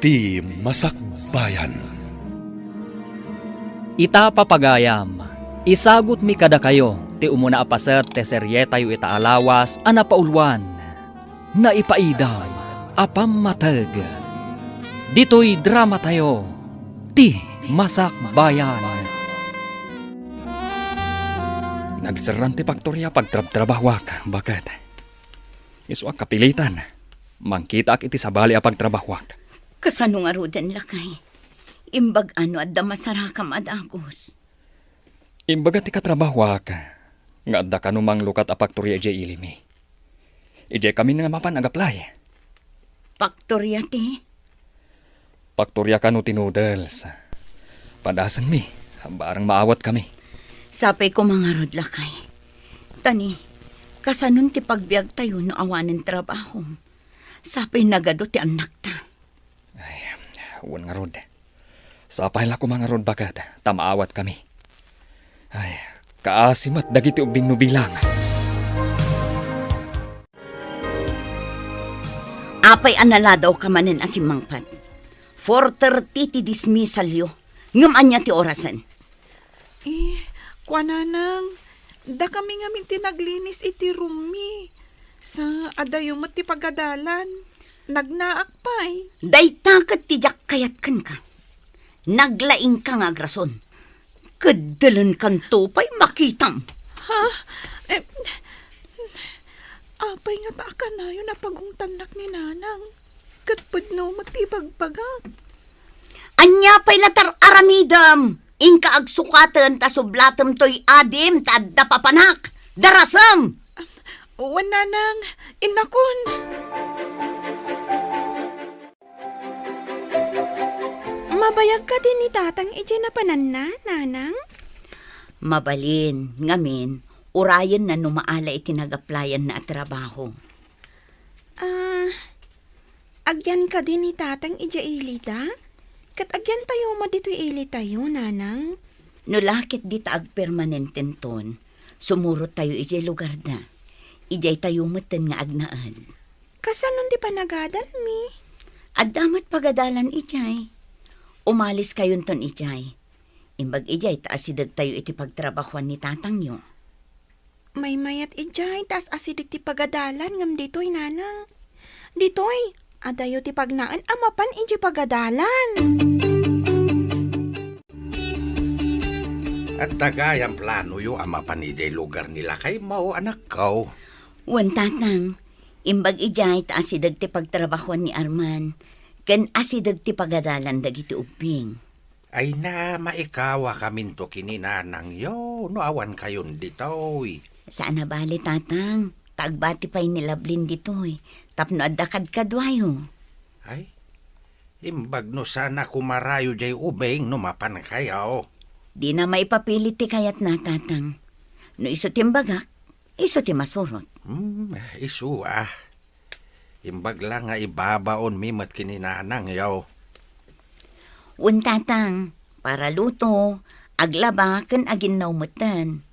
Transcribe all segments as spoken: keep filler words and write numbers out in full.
Ti Masakbayan. Ita, papagayam, isagutmi kadakayo ti umuna a paset ti serietayo ita a lawas a napauluan, Naipaidam a Pammateg. Ditoy dramatayo, Ti Masakbayan. Nagserran ti paktoria pagtrabtrabahuak, baket. Isu a kapilitan, mangkitaak iti sabali a pagtrabahuak. Kasano ngaruden, lakay? Imbag-a no adda masarakam a dagus. Imbaga ti katrabahuak nga adda kano manglukat a paktoria idiay ilimi. Idiay kami nga mapan agaplay. Paktoria ti? Paktoria kano ti noodles. Padasenmi, barang maawatkami. Sapay koma ngarud, lakay. Tani, kasanon ti pagbiagtayo no awanen trabaho? Sapay nagadu ti annakta. Ay, wen ngarud. Sapay la koma ngarud, baket, ta maawatkami. Ay, kaasi met dagiti ubbing no bilang. Apay a naladawka manen a simmangpet? Four thirty ti dismissalyo. Ngem ania ti orasen? Eh, kuananang, dakami ngamin ti naglinis iti roommi. Sa adayo met ti pagadalan. Nagnaak pay. Dayta ket ti diak kayat kenka. Naglaingka nga agrason. Keddelenkanto pay makitam. Ha? Eh, apay ngata a kanayon a pagungtannak ni Nanang? Ket pudno met ti ibagbagak. Ania pay la ti ar-aramidem? Inka agsukaten ta sublatem toy adim ta adda papanak. Darasem! Wen, Nanang, innakon. Mabayag kadi ni Tatang idiay napananna, Nanang? Mabalin, ngamin, urayenna no maala iti nagaplayanna a trabaho. Ah, agyan kadi ni Tatang idiay ilida? Ket agyantayo met ditoy ilitayo, Nanang. No la ket dita agpermanententon, sumurottayo idiay lugarda. Idiaytayo metten nga agnaed. Kasanon ti panagadalmi? Adda met pagadalan idiay. Umaliskayonton idiay. Imbag idiay ta asidegtayo iti pagtrabahuan ni tatangyo. Maymayat idiay ta as-asideg ti pagadalan ngem ditoy, Nanang. Ditoy, adayo ti pagnaen a mapan idiay pagadalan. Adda gayam planoyo a mapan idiay lugar ni lakaymo, anakko? Wen, Tatang. Imbag idiay ta asideg ti pagtrabahuan ni Arman, ken asideg ti pagadalan dagiti ubbing. Ay na, maikawakaminto ken ni nanangyo no awankayon ditoy. Saan a bale, Tatang, ta agbati pay ni Lablin ditoy tapno adda kadkaduayo. Ay, imbag no saan a kumarayo diay ubing no mapankayo. Dina maipapilit ti kayatna, Tatang. No isu ti imbagak, isu ti masurot. Hmm, isu a. Imbag la nga ibabaonmi met ken ni nanangyo. Wen, Tatang, para luto, aglaba, ken aginnaw metten.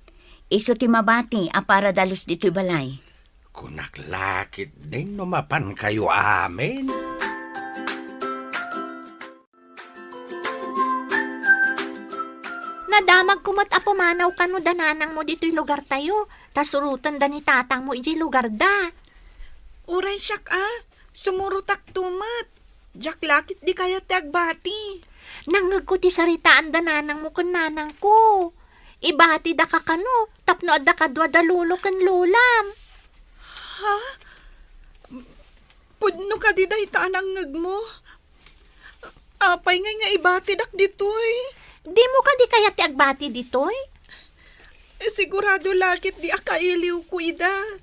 Isu ti mabati a para dalus ditoy balay. Kunak la ketdin no mapankayo amin. Nadamagko met a pumanaw kano da nanangmo ditoy lugartayo, ta surotenda ni tatangmo idiay lugarda. Uray siak a, sumurotakto met. Diak la ketdi kayat ti agbati. Nangngegko ti saritaanda nanangmo ken nanangko. Ibatidaka kano tapno adda kadua da lolo ken lolam. Ha? Pudno kadi dayta a nangngegmo? Apay ngay nga ibatidak ditoy? Dimo kadi kayat ti agbati ditoy? Sigurado la ketdi a kailiwko ida.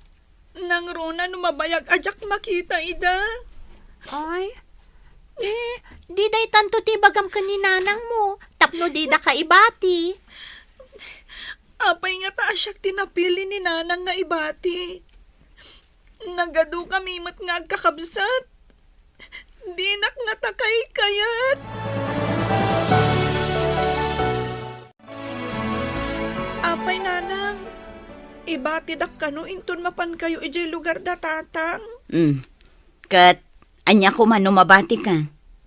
Nangruna no mabayag a diak makita ida. Ay, eh, di daytanto ti ibagam ken ni nanangmo, tapno didaka ibati. Apay ngata a siak ti napili ni nanang nga ibati? Nagadukami met nga agkakabsat. Dinak ngata kaykayat. Apay, nanang, ibatidak kano inton mapankayo idiay lugar da tatang? Mm. Ket ania koma no mabatika?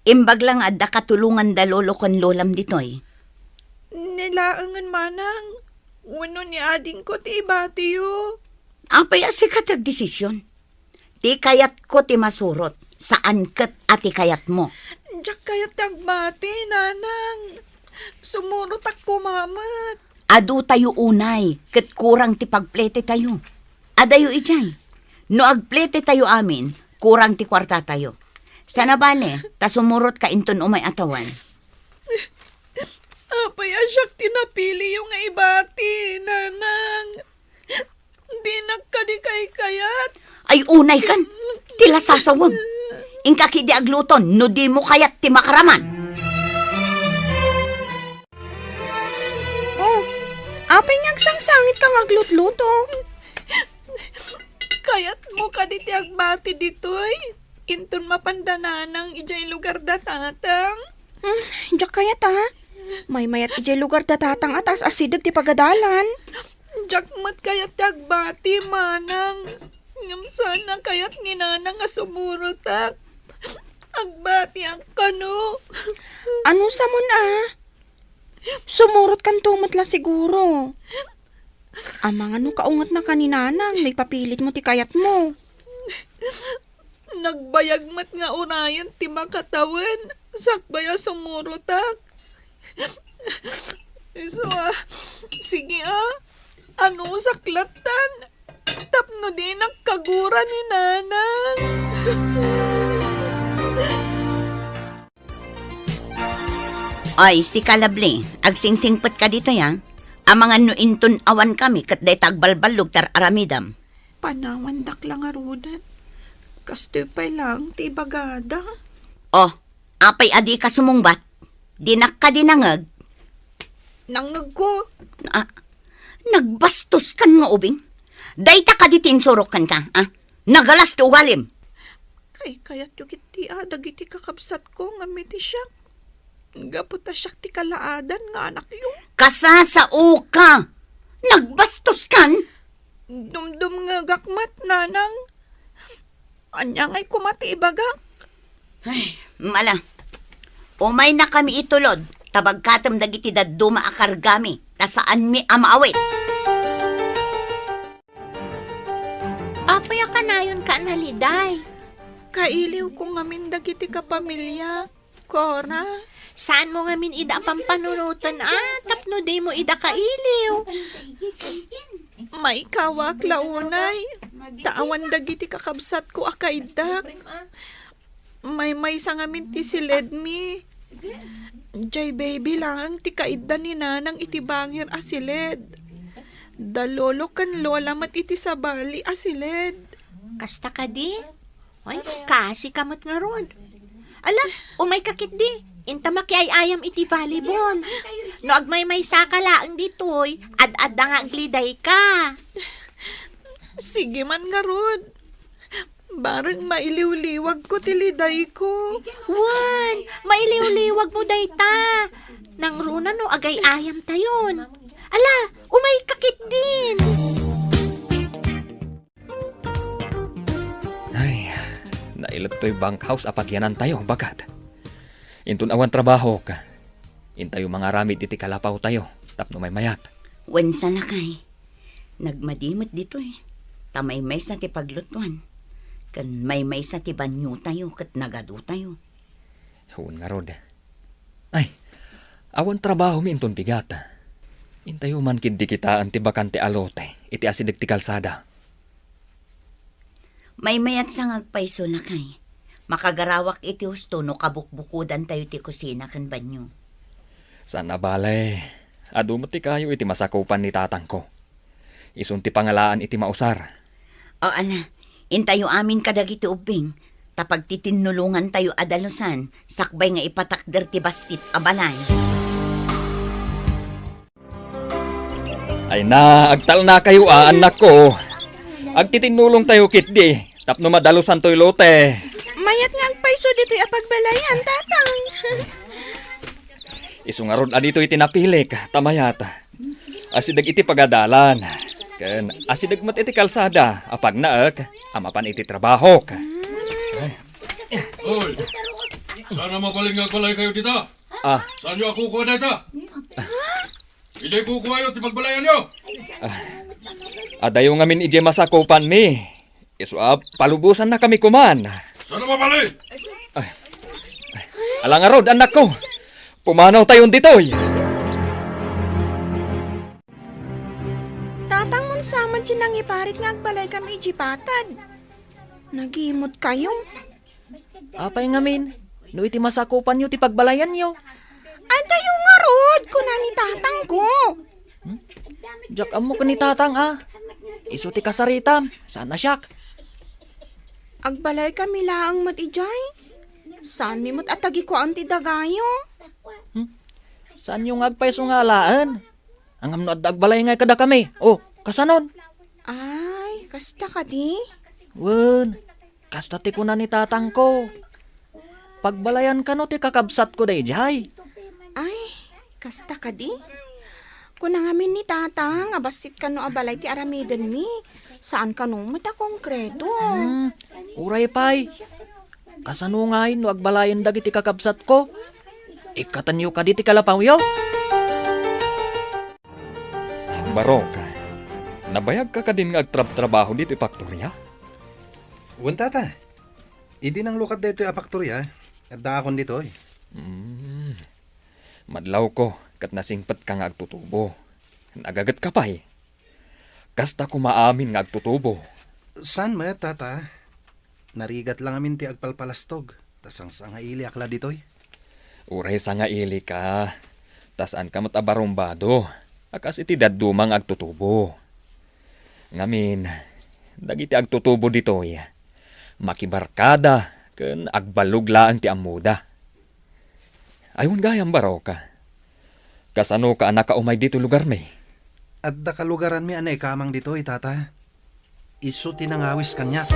Imbag la nga adda katulongan da lolo ken lolam ditoy. Ni laengen manang, wenno ni adingko ti ibatiyo. Apay a sika ti agdesisyon? Ti kayatko ti masurot, saan ket a ti kayatmo. Diak kayat ti agbati, nanang. Sumurotak koma met. Adu tayo unay, ket kurang ti pagplete tayo. Adayo idiay. No agplete tayo amin, kurang ti kuarta tayo. Sana bale, ta sumurot ka inton umay a tawen. Apay a siak ti napiliyo nga ibati, nanang? Dinak kadi kaykayat. Ay, unay kan. Ti lasasawem. Inka kidi agluton no dimo kayat ti makaraman. Oh, apay nga agsangsangit ka nga aglutluto? Kayatmo kadi ti agbati ditoy? Inton mapanda nanang idiay lugar da tatang? Hmm, diak kayat, a. Maymayat idiay lugar da tatang a ta asideg ti pagadalan. Diak met kayat ti agbati, manang. Ngem saan a kayat ni nanang a sumurotak. Agbatiak kano. Ano sa mon, a? Sumurotkanto met la siguro. Amangan no kaungetnaka ni nanang no ipapilitmo ti kayatmo. Nagbayag met nga unayen ti makatawen sakbay a sumurotak. Isu a, sige a, anusak lattan tapno dinak kagura ni nanang. Ay, sika, Lovely, agsingsingpet ka ditoy, a. Amangan no inton awan kami ket dayta agbalballog ti ar-aramidam. Panawandak la ngaruden. Kastoy pay laeng ti ibagada. Oh, apay a dika sumungbat? Dinak kadi nangeg? Nangegko. Ah, nagbastos kan nga ubing. Dayta kadi ti insurok kenka, a? Nagalas ti ugalim. Kaykayatyo ketdi a dagiti kakabsatko ngem iti siak. Gapu ta siak ti kalaadan nga anakyo. Kasasaoka! Nagbastos kan! Dumdumngegak met, nanang. Ania ngay koma ti ibagak? Ay, mala. Umaynakami itulod, ta bagkatem dagiti dadduma a kargami, ta saanmi a maawit. Apay a kanayonka a naliday? Kailiwko ngamin dagiti kapamiliak, Cora. Saanmo ngamin ida a pampanunoten a tapno dimo ida kailiw? Maikawak la unay, ta awan dagiti kakabsatko a kaiddak. Maymaysa ngamin ti siledmi. Jay baby laeng ti kaidda ni nanang iti bangir a siled. Da lolo ken lola met iti sabali a siled. Kasta kadi? Ay, kasi ka met ngarud. Ala, umayka ketdi. Inta makiay-ayam iti volleyball. No agmaymaysa ka laeng ditoy, ad-adda nga aglidayka. Sige man ngarud. Bareng mailiwliwagko ti lidayko. Wen, mailiwliwagmo dayta. Nangruna no agay-ayamtayon. Ala, umayka ketdin. Ay, nailet toy bunkhouse a pagyanantayo, bagad. Inton awan trabahok, intayo mangaramid iti kalapawtayo tapno maymayat. Wen sa lakay, nagmadi met ditoy, ta maymaysa ti paglutuan, ken maymaysa ti baniotayo ket nagadutayo. Wen ngarud. Ay, awan trabahomi inton bigat. Intayo man ketdi kitaen ti bakante a lote iti asideg ti kalsada. Maymayat sa nga agpayso, lakay. Makagarawak iti husto no kabukbukodantayo ti kusina ken banio. Saan a bale, adu met ti kayo iti masakupan ni tatangko. Isun ti pangalaan iti mausar. O, ala, intayo amin kadagiti ubbing, ta pagtitinnulongantayo a dalusan, sakbay nga ipatakder ti bassit a balay. Ay na, agtalnakayo a, annakko. Agtitinnulongtayo ketdi, tapno madalusantoy lote. Mayat nga agpayso ditoy a pagbalayan, tatang. Isu ngarud a ditoy ti napilik, ta mayat. Asideg iti pagadalan. Ken asideg met iti kalsada a pagnaek a mapan iti trabahok. Hoy! Saan a mabalin nga agbalaykayo dita? Ah. Saanyo a kukua dayta? Idiay kukuayo ti pagbalayanyo. Adayo ngamin idiay masakupanmi. Isu a palubosannakami koman. Saan a mabalin? Ala ngarud, annakko. Pumanawtayon ditoy. Tatang, mano sa met ti nangiparit nga agbalaykami idiay patad? Nagimutkayo. Apay ngamin, no iti masakupanyo ti pagbalayanyo? Adayo ngarud, kuna ni tatangko. Hmm? Diak ammo ken ni tatang a. Isu ti kasaritam, saan a siak. Agbalaykami laeng met idiay. Saanmi met a tagikuaan ti dagayo. Hmm? Saanyo nga agpayso nga alaen? Ngem no adda agbalay ngay kadakami, o, kasanon? Ay, kasta kadi? Wen, kasta ti kuna ni tatangko. Pagbalayan kano ti kakabsatko daydiay. Ay, kasta kadi? Kuna ngamin ni tatang a bassit kano a balay ti aramidenmi. Saan kano met a konkreto. Hmm, uray pay. Kasano ngay no agbalayen dagiti kakabsatko? Ikkatenyo kadi ti kalapawyo? Barok, nabayagka kadin nga agtrabtrabaho ditoy faktoria? Wen, tata. Idi nanglukat daytoy a faktoria, addaakon ditoy. Mm. Madlawko ket nasingpetka nga agtutubo. Nagagetka pay. Kasta koma amin nga agtutubo. Saan met, tata? Narigat la ngamin ti agpalpalastog, ta sangsangailiak la ditoy. Uray sangailika, ta saanka met a barumbado a kas iti dadduma nga agtutubo. Ngamin, dagiti agtutubo ditoy, makibarkada ken agballog laeng ti ammoda. Ay, wen gayam, Barok. Kasanoka a nakaumay ditoy lugarmi? Adda kalugaranmi a naikamang ditoy, tata. Isu ti nangawis kaniak.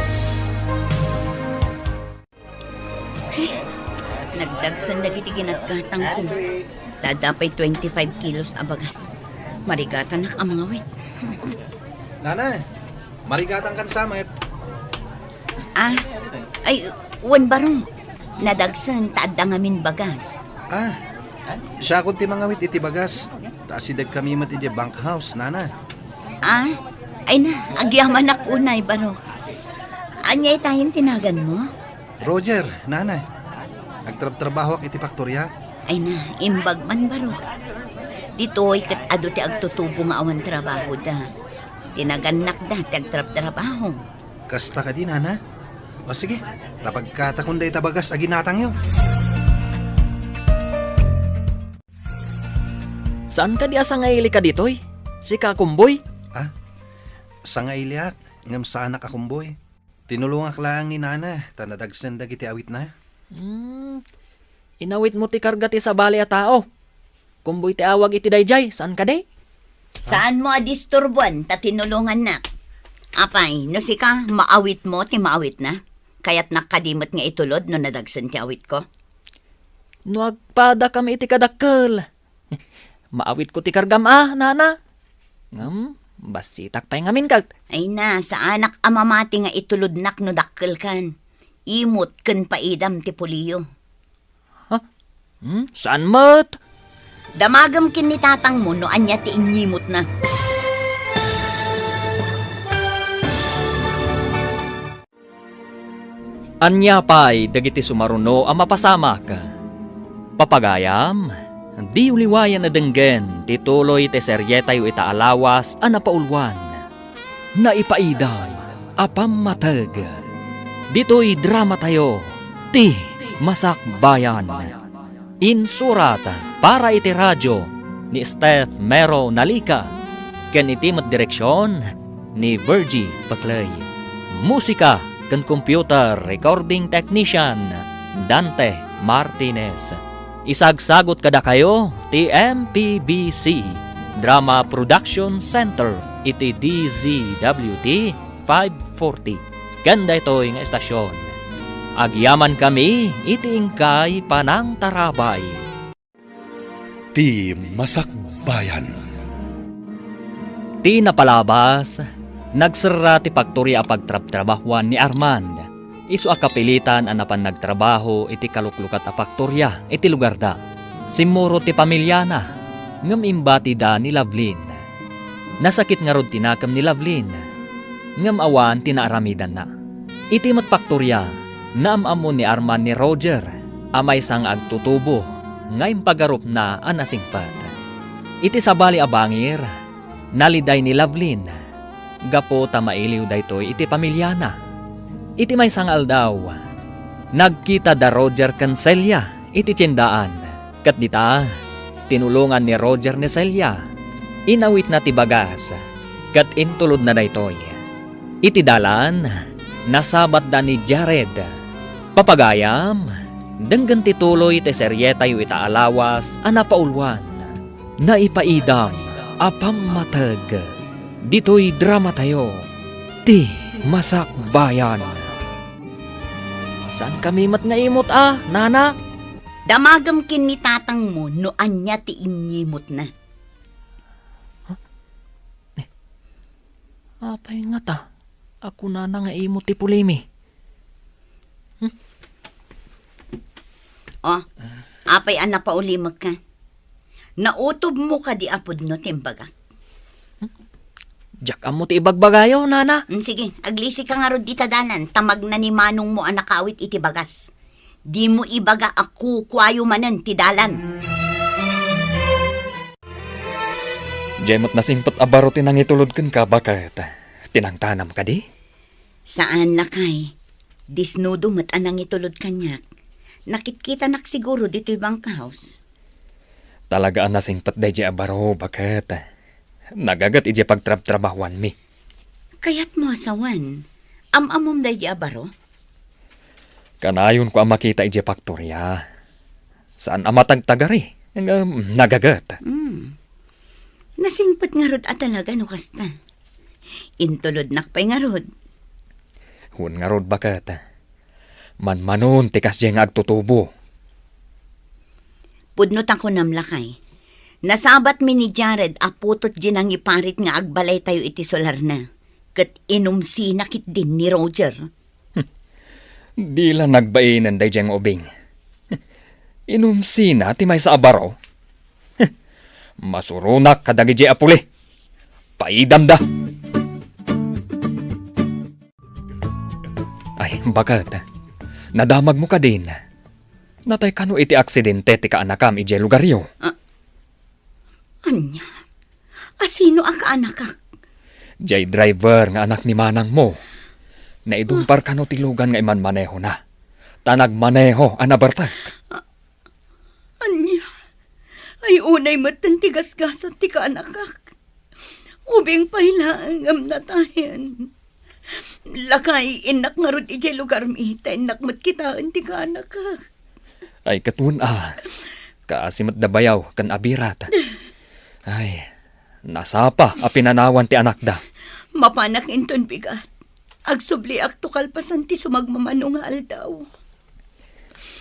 Nagdagsen dagiti ginatgatangko. Ta adda pay twenty-five kilos a bagas. Marigatanak a mangawit. Nana, marigatangkan sa met. Ah, ay, wen, Barok. Nadagsen ta adda ngamin bagas. Ah, siakon ti mangawit iti bagas. Ta asidegkami met idiay bunkhouse, nana. Ah, ay na, agyamanak unay, Barok. Ania itayen ti naganmo? Roger, nana. Agtrabtrabahoak iti faktoria. Ay na, imbag man, Barok. Ditoy ket adu ti agtutubo nga awan trabahoda. Ti nagannakda ti agtrabtrabaho. Kasta kadi, nana? O sige, ta pagkatakon dayta bagas a ginatangyo. Saan kadi a sangailika ditoy? Sika a kumboy? Ah, sangailiak, ngem saanak a kumboy. Tinulongak laeng ni nana, ta nadagsen dagiti awitna. Hmm, inawitmo ti karga ti sabali a tao. Kumboy ti awag iti daydiay, saan kadi? Saanmo a disturbuan ta tinulongannak. Apay, no sika, maawitmo ti maawitna? Kayatnak kadi met nga itulod no nadagsen ti awitko? No agpadakami iti kadakkel, maawitko ti kargam a, nana. Ngem, bassitak pay ngamin ket. Ay na, saanak a mamati nga itulodnak no dakkelkan. Imot ken paidam ti puliyo. Ha? Hmm? Saan met? Damagem ken ni tatangmo no ania ti inyimotna. Ania pay dagiti sumaruno a mapasamak? Papagayam, diyo liwayan a denggen ti tuloy ti serietayo ita a lawas a napauluan. Naipaidam a pammateg. Ditoy dramatayo, ti Masakbayan. Insurat para iti radio ni Steph Mero Nalica, ken iti met direksion ni Virgie Paclay. Musika ken computer recording technician, Dante Martinez. Isagsagot kadakayo ti M P B C Drama Production Center iti D Z W T five forty. Ken daytoy nga estasion, agyamankami iti inkay panangtarabay. Ti Masakbayan. Ti napalabas, nagserra ti paktoria a pagtrabtrabahuan ni Armand. Isu a kapilitan a napan nagtrabaho iti kaluklukat a faktoria iti lugarda. Simmurot ti pamiliana, ngem imbatida ni Lovelyn. Nasakit ngarud ti nakem ni Lovelyn, ngem awan ti naaramidanna. Iti met faktoria, naam-ammo ni Arman ni Roger a maysa nga agtutubo nga impagarupna a nasingpet. Iti sabali a bangir, naliday ni Lovelyn gapu ta mailiw daytoy iti pamiliana. Iti maysa nga aldaw, nagkita da Roger ken Celia iti tiendaan, ket dita, tinulongan ni Roger ni Celia. Inawitna ti bagas, ket intulodna daytoy. Iti dalan, nasabatda ni Jared. Papagayam, denggen ti tuloy ti serietayo ita a lawas a napauluan. Naipaidam a pammateg ditoy dramatayo, Ti Masakbayan. Saan kami met nga imot a, nana? Damagem ken ni tatangmo no ania ti inyimotna. Apay ngata a kunana nga imot ti pulimi? Hmm? O, apay a napaulimekka? Nautobmo kadi a pudno ti imbagak? Diak ammo ti ibagbagayo, nana. Mm, sige, aglisika ngarud dita dalan, ta magna ni manongmo a nakawit iti bagas. Dimo ibaga a kukuayo manen ti dalan. Diay met nasingpet a baro ti nangitulod kenka, baket? Ti nangtanam kadi? Saan, lakay. Disnudo met a nangitulod kaniak. Nakitkitanak siguro ditoy bunkhouse. Talaga a nasingpet daydiay a baro, baket? Nagaget idiay pagtrabtrabahoanmi. Kayatmo a sawen, am-ammom daydiay a baro? Kanayonko a makita idiay faktoria. Saan a matagtagari, ngem nagaget. Hmm. Nasingpet ngarud a talaga no kasta. Intulodnak pay ngarud. Wen ngarud, baket. Manmanon ti kasdiay nga agtutubo. Pudno ta kunam, lakay. Nasabatmi ni Jared a putot diay nangiparit nga agbalaytayo iti solarna, ket inumsina ketdin ni Roger. Di la nagbainen daydiay nga ubing. Inumsina ti maysa a baro. Masuronak kadagidiay a puli. Paidamda. Ay, baket. Nadamagmo kadin. Natay kano iti aksidente ti kaanakam idiay lugaryo? Ah, ania? Asino a kaanakak? Diay driver nga anak ni manangmo. Naidumpar kano ti lugan nga imanmanehona. Ta nagmaneho a nabertek. Ah, ania? Ay, unay metten ti gasgasat ti kaanakak. Ubing pay laeng ngem natayen. Lakay, innak ngarud idiay lugarmi, ta innak met kitaen ti kaanakak. Ay, ket wen a. Kaasi met da bayaw ken abirat. Ay, nasapa a pinanawan ti anakda. Mapanak inton bigat. Agsubliakto kalpasan ti sumagmamano nga aldaw.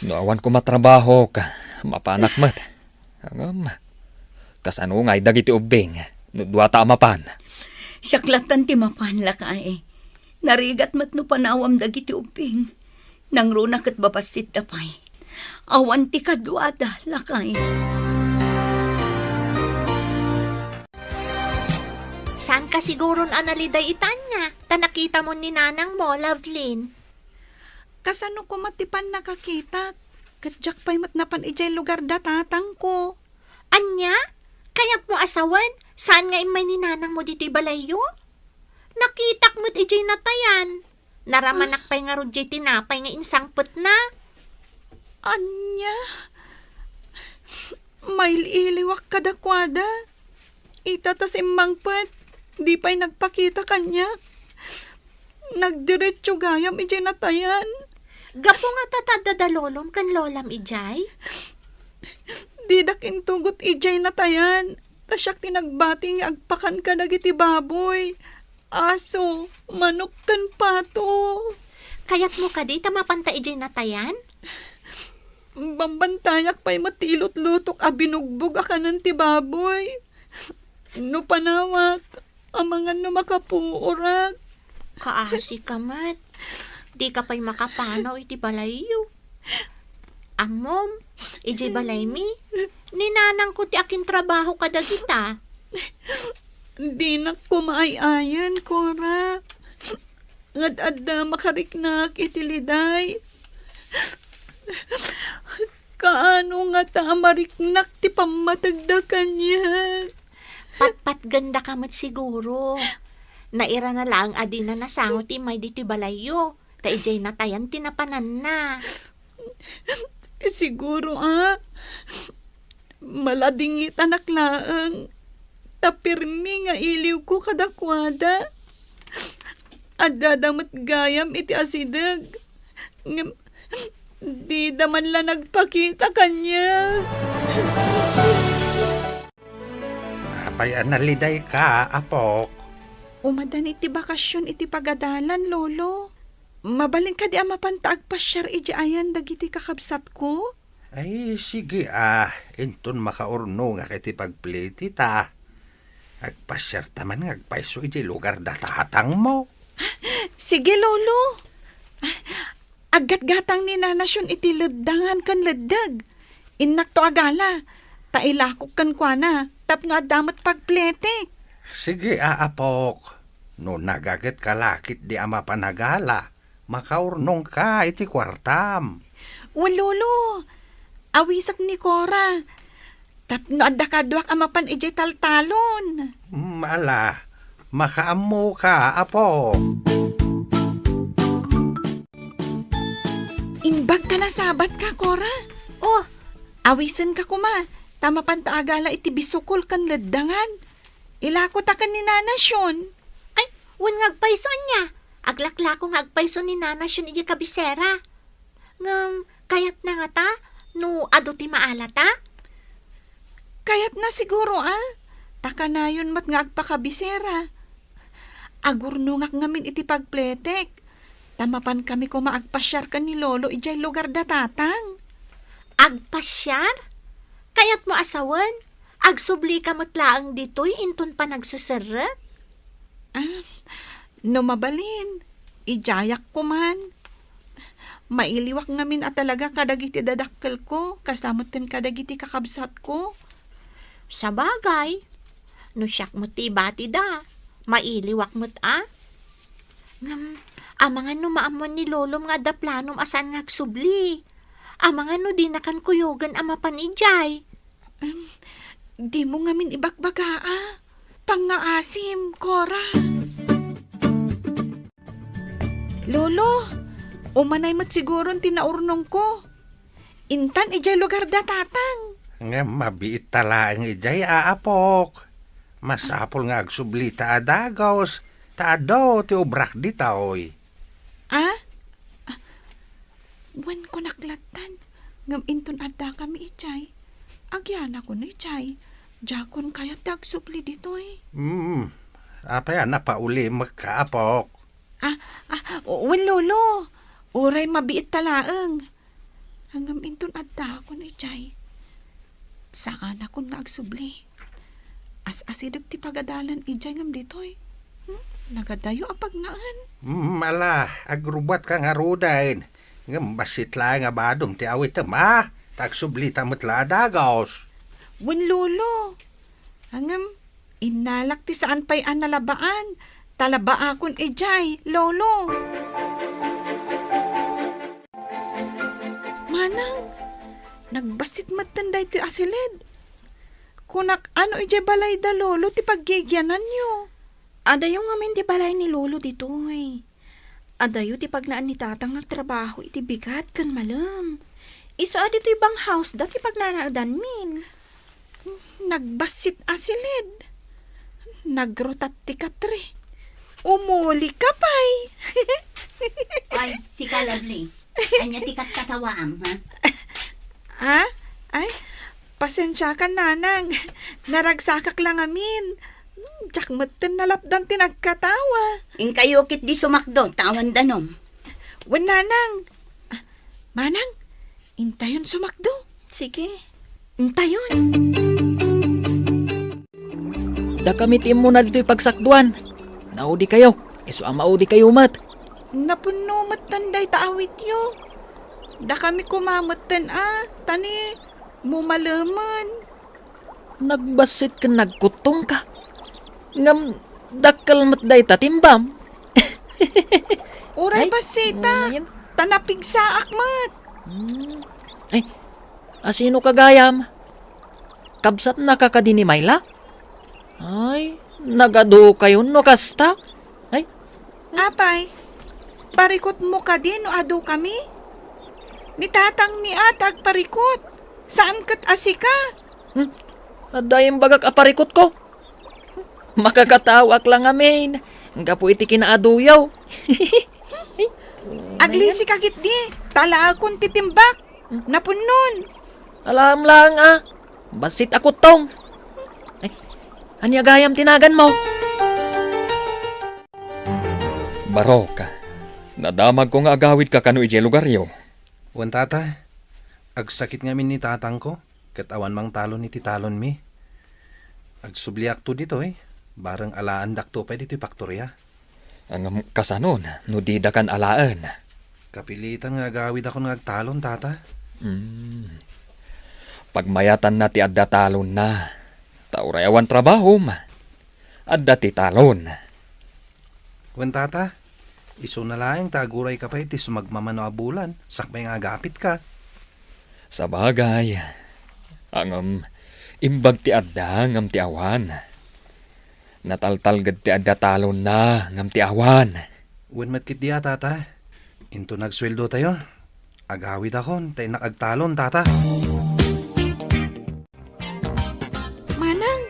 No awan koma trabaho, ka, mapanak met. Ngem, kasano ngay dagiti ubbing no duata a mapan? Siak lattan ti mapan, lakay. Narigat met no panawam dagiti ubbing. Nangruna ket babassitda pay. Awan ti kaduada, lakay. Saan ka siguron a naliday itanya? Ta nakitamon ni nanangmo, Lovelyn. Kasano koma ti pannakakitak? Ket diak pay met napan idiay lugar da tatangko. Ania? Kayatmo a sawen, saan nga immay ni nanangmo ditoy balayyo? Nakitak met idiay natayan. Naramanak pay ngarud diay tinapay nga insangpetna. Ania? Mail-iliwak kadakuada. Ita ta simmangpet, di pay nagpakita kaniak. Nagdiretso gayam idiay natayan. Gapu nga ta adda da lolom ken lolam idiay? Didak intugot idiay natayan, ta siak ti nagbati nga agpakan kadagiti baboy, aso, manok, ken pato. Kayatmo kadi ta mapanta idiay natayan? Bambantayak pay met ti ilutlutok a binugbog a kanen ti baboy. No panawak, amangan no makapuorak. Kaasi ka met. Dika pay makapanaw iti balayyo. Ammom, idiay balaymi, ni nanangko ti akintrabaho kadagita. Dinak koma ay-ayan, Cora. Ngad adda makariknak iti liday. Kaano ngata a mariknak ti pammategda kaniak? Patpatgenda ka met siguro. Nairana laeng a dina nasango ti immay ditoy balayyo, ta idiay natayan ti napananna. Siguro a, maladingitanak laeng, ta pirmi nga iliwko kadakuada. Addada met gayam iti asideg, ngem dida man la nagpakita kaniak. Apay a nalidayka, apok? Umadan iti bakasion iti pagadalan, Lolo. Mabalin kadi a mapanta agpasiar idiay ayan dagiti kakabsatko? Ay, sige a, inton makaurnongak iti pagplete ta. Agpasiarta man nga agpayso iti lugar da tatangmo. Sige, Lolo. Aggatgatang ni Nana Sion iti leddangan ken leddeg. Innakto a gala, ta ilakok kenkuana tapno adda met pagpletek. Sige a, apok. No nagagetka la ketdi a mapan a gala, makaurnongka iti kuartam. Wen, Lolo, awisek ni Cora. Tapno adda kaduak a mapan idiay taltalon. Mm, ala, makaammoka, apo. Imbag ta nasabatka, Cora. Oh. Awisenka koma, ta mapanta a gala iti bisukol ken leddangan. Ilako ta ken ni Nana Sion. Ay, wen nga agpayso ania? Aglaklako nga agpayso ni Nana Sion idiay kabisera. Ngem, kayatna ngata no adu ti maalata? Kayatna siguro a, ta kanayon met nga agpakabisera. Agurnongak ngamin iti pagpletek, ta mapankami koma agpasiar ken ni Lolo idiay lugar da tatang. Agpasiar? Kayatmo a sawen, agsublika met laeng ditoy inton panagseserrek? Ah, no mabalin, idiayak koman. Mailiwak ngamin a talaga kadagiti dadakkelko, kasta met ken kadagiti kakabsatko. Sabagay, no siak met ti ibatida, mailiwak met a. Ngem, amangan no maammuan ni Lolom nga adda planom a saan nga agsubli? Amangan no dinakan kuyogen a mapan idiay? Em, dimo ngamin ibagbaga a. Pangngaasim, Cora. Lolo, umanay met siguron ti naurnongko. Intan idiay lugar da tatang. Ngem mabiit ta laeng idiay, aapok. Masapul nga agsublita a dagus, ta adu ti obrak ditoy. Ah? Ah, wen kunak lattan, ngem inton addakami idiay, agyanakon idiay. Diakon kayat ti agsubli ditoy. Hmm, apay a napaulimekka, apok? Ah, ah, wen, Lolo. Uray mabiit ta laeng. Ngem inton addakon idiay, saanakon nga agsubli. As-asideg ti pagadalan idiay ngem ditoy. Hmm? Nagadayo a pagnaen. Hmm, ala, agrubbuatka ngaruden. Ngem bassit laeng a badom ti awitem, a? Ta agsublita met la a dagus. Wen, Lolo. Ngem, innalak ti saan pay a nalabaan, ta labaakon idiay, Lolo. Manang, nagbassit metten daytoy a siled. Kunak, ano idiay balay da Lolo ti paggigiananyo? Adayo ngamin ti balay ni Lolo ditoy. Adayo ti pagnaen ni Tatang nga agtrabaho iti bigat ken malem. Isu a ditoy bang house da ti pagnaedanmin. Nagbassit a siled. Nagrutap ti katre. Umuli ka pay. Ay, sika, Lovely. Ania ti katkatawaam, ha? Ah? Ay, pasensiakan, Nanang. Naragsakak la ngamin. Hmm, diak metten nalapdan ti nagkatawa. Inkayo ketdi sumakdo, ta awan danum. Wen, Nanang. Ah, Manang, intayon sumakdo. Sige. Intayon. Dakami ti immuna ditoy pagsakduan. Naudikayo, isu a maudikayo met. Napunno metten dayta awityo. Dakami koma metten a, ta ni mumalemen. Nagbassit ken nagkuttongka. Ngem dakkel met dayta timbam. Uray Ay, bassitak, ngayon. Ta napigsaak met. Hmm. Ay, asino ka gayam? Kabsatnaka kadi ni Myla? Ay, nagadukayon no kasta? Ay, Apay, parikutmo kadi no adukami? Ni tatangmi a ti agparikut, saan ket a sika. Hmm, adda imbagak a parikutko. Makakatawaak la ngamin gapu iti kinaaduyo. Aglisika ketdi, ta alaekon ti timbak. Napunnon. Alaem laeng a, bassit a kuttong. Ay, ania gayam ti naganmo? Barok, nadamagko nga agawidka kano idiay lugaryo. Wen, tata, agsakit ngamin ni tatangko, ket awan mangtalon iti talonmi. Agsubliakto ditoy, bareng alaendakto pay ditoy paktoria. Ngem kasanon no didakan alaen? Kapilitan nga agawidakon nga agtalon, tata. Mm. Pagmayatanna ti adda talonna. Ta uray awan trabahom, adda ti talon. Wen, tata, isuna laeng ta agurayka pay ti sumagmamano a bulan, sakbay nga agapitka. Sabagay, ngem imbag ti adda ngem ti awan. Nataltalged ti adda talonna ngem ti awan. Wen met ketdi a, tata. Inton agsueldotayo, agawidakon ta innak agtalon, tata. Manang,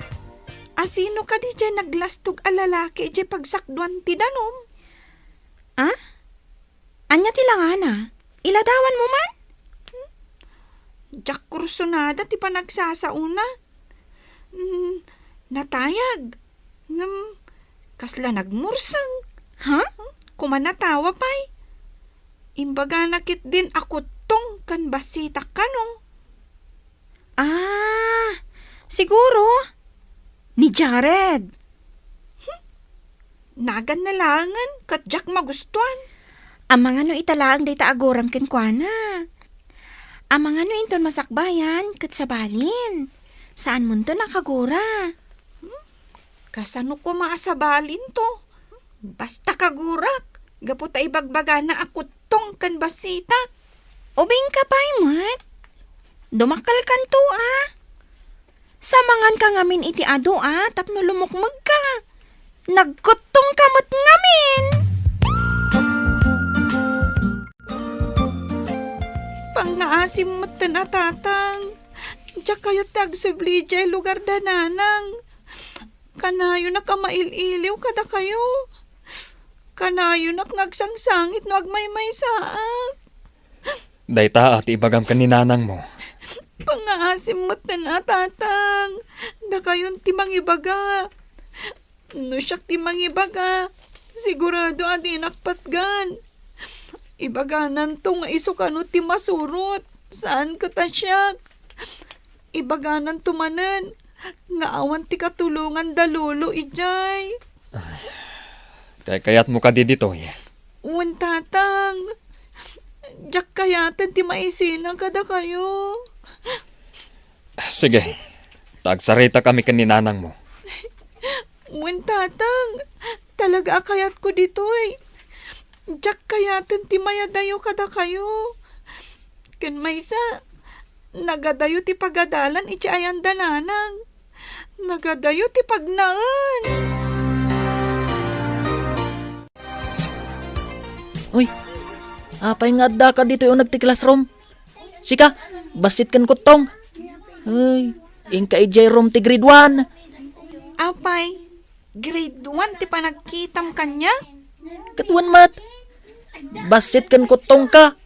asino kadi diay naglastog a lalaki idiay pagsakduan ti danum? Ah? Ania ti langana? Iladawanmo man? Hmm? Diak kursunada ti panagsasaona. Hmm, natayag. Ngem, kasla nagmurseng. Ha? Hmm? Kumanatawa pay. Imbagana ketdin a kuttong ken bassitak kano. Ah, siguro, ni Jared. Hmm? Naganna laengen ket diak magustuan. Amangan no ita laeng dayta aguram kenkuana. Amangan no inton masakbayan ket sabalin. Saanmonto a kagura. Hmm? Kasano koma a sabalinto? Basta kagurak, gapu ta ibagbagana a kuttong ken bassitak. Ubingka pay met? Dumakkelkanto a. Samanganka ngamin iti adu a tapno lumukmegka. Nagkuttongka met ngamin. Pangngaasim metten a tatang. Diak kayat ti agsubli idiay lugar da nanang. Kanayonak a mail-iliw kadakayo. Kanayonak nga agsangsangit no agmaymaysaak. Dayta a ti ibagam ken ni nanangmo. Pangngaasim metten a tatang. Dakayon ti mangibaga. No siak ti mangibaga, sigurado a dinak patgan. Ibagananto nga isu kano ti masurot, saan ket a siak. Ibagananto manen nga awan ti katulongan da lolo idiay. Ay, kayatmo kadi ditoy? Wen, tatang. Diak kayaten ti maisina kadakayo. Sige, ta agsaritakami ken ni nanangmo. Wen, tatang, talaga a kayatko ditoy. Diak kayaten ti mayadayo kadakayo. Ken maysa, nagadayo ti pagadalan iti ayan da nanang. Nagadayo ti pagnaen. Uy, apay nga addaka ditoy uneg ti classroom? Sika, bassit ken kuttong. Ay, inka idiay room ti grade one. Apay, grade one ti panagkitam kaniak? Ket wen met, bassit ken kuttongka.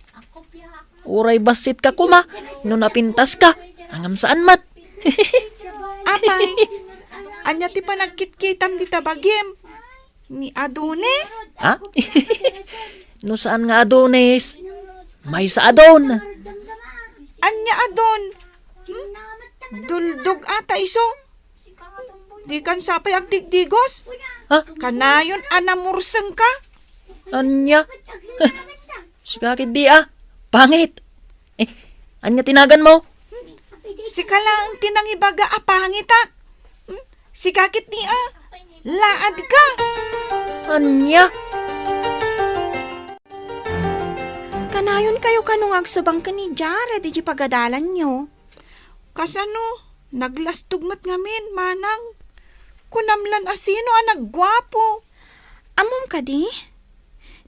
Uray bassitka koma no napintaska, ngem saan met. Apay, ania ti panagkitkitam dita bagim? Ni Adonis? Ha? No saan nga Adonis, maysa a don. Ania a don? Hmm? Duldog ata isu. Dikan sapay agdigdigos. Ha? Kanayon a namursengka. Ania? Sika ketdi a. Pangit. Eh, ania ti naganmo? Sika laeng ti nangibaga a pangitak. Hmm? Sika ketdi a. Laadka. Ania? Kanayonkayo kano nga agsubang ken ni Jared iti pagadalanyo. Kasano? Naglastog met ngamin, manang. Kunam lan a sino a nagguapo. Ammom kadi?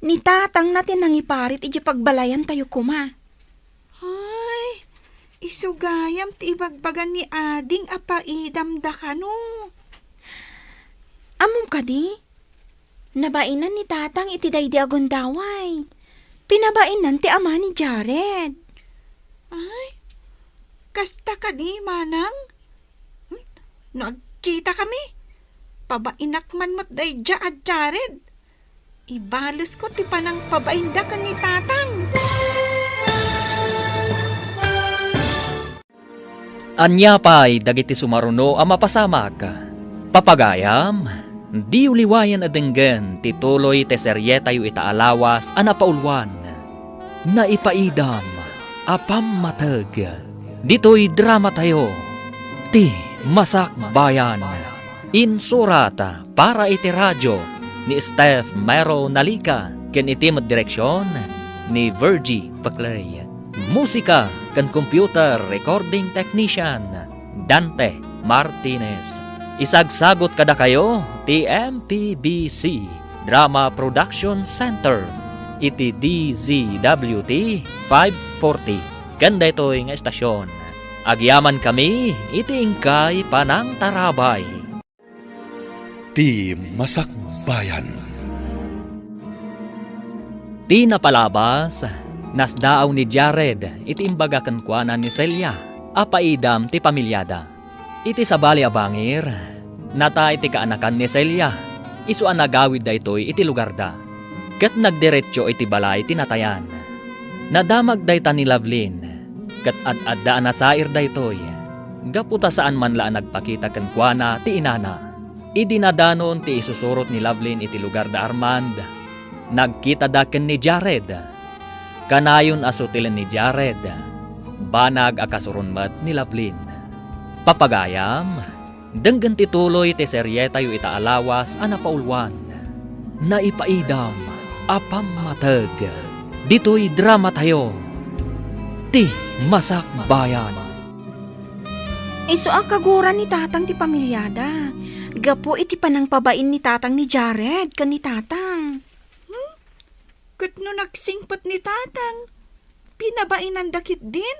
Ni tatangna ti nangiparit iti pagbalayantayo koma. Ay, isu gayam ti ibagbaga ni ading a paidamda kano. Ammom kadi? Nabainan ni tatang iti daydi a gundaway. Pinabainan ti ama ni Jared. Ay, kasta kadi, manang? Hmm? No agkitakami, pabainak man met daydiay a Jared. Ibalesko ti panangpabainda ken ni tatang. Ania pay dagiti sumaruno a mapasamak? Papagayam, diyo liwayen a denggen ti tuloy ti serietayo ita a lawas a napauluan, Naipaidam a Pammateg. Ditoy dramatayo, Ti Masakbayan. Insurat para iti radio ni Steph Mero Nalica ken iti met direksion ni Virgie Paclay. Musika ken computer recording technician, Dante Martinez. Isagsagot kadakayo ti M P B C Drama Production Center iti D Z W T five forty. Ken daytoy nga estasion, agyamankami iti inkay panangtarabay. Ti Masakbayan. Ti napalabas, nasdaaw ni Jared iti imbaga kenkuana ni Celia a paidam ti pamiliada. Iti sabali a bangir, natay ti kaanakan ni Celia, isu a nagawid daytoy iti lugarda, ket nagdiretso iti balay ti natayan. Nadamag dayta ni Lovelyn, ket ad-adda a nasair daytoy, gapu ta saan man la a nagpakita kenkuana ti inana. Idi nadanon ti isusurot ni Lovelyn iti lugar da Armand, nagkitada ken ni Jared. Kanayon a sutilen ni Jared, banag a kasuron met ni Lovelyn. Papagayam, denggen ti tuloy ti serietayo ita a lawas a napauluan, Naipaidam a Pammateg. Ditoy dramatayo, Ti Masakbayan. Isu a kaguran ni tatang ti pamiliada, gapu iti panangpabain ni tatang ni Jared ken ni tatang. Hmm? Ket no nagsingpet ni tatang, pinabainanda ketdin?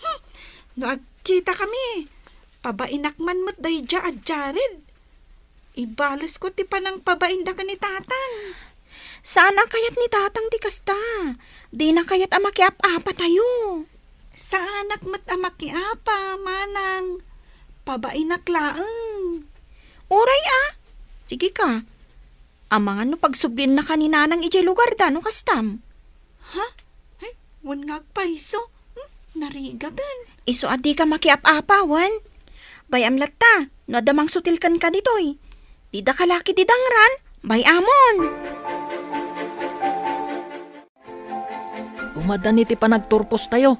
Hmm! No agkitakami, pabainak man met daydiay a Jared. Ibalesko ti panangpabainda ken ni tatang. Saan a kayat ni tatang ti kasta. Dina kayat a makiap-apatayo. Saanak met a makiapa, manang. Pabainak laeng. Uray a. Sige ka. Amangan no pagsubliennaka ni nanang idiay lugarda no kastam. Ha? Ay, wen nga agpayso. Hmm, narigaten. Isu a dika makiap-apa, wen? Bay-am latta, no adda mangsutil kenka ditoy. Dida kalaki didangran, bay-amon. Umadani ti panagturpostayo.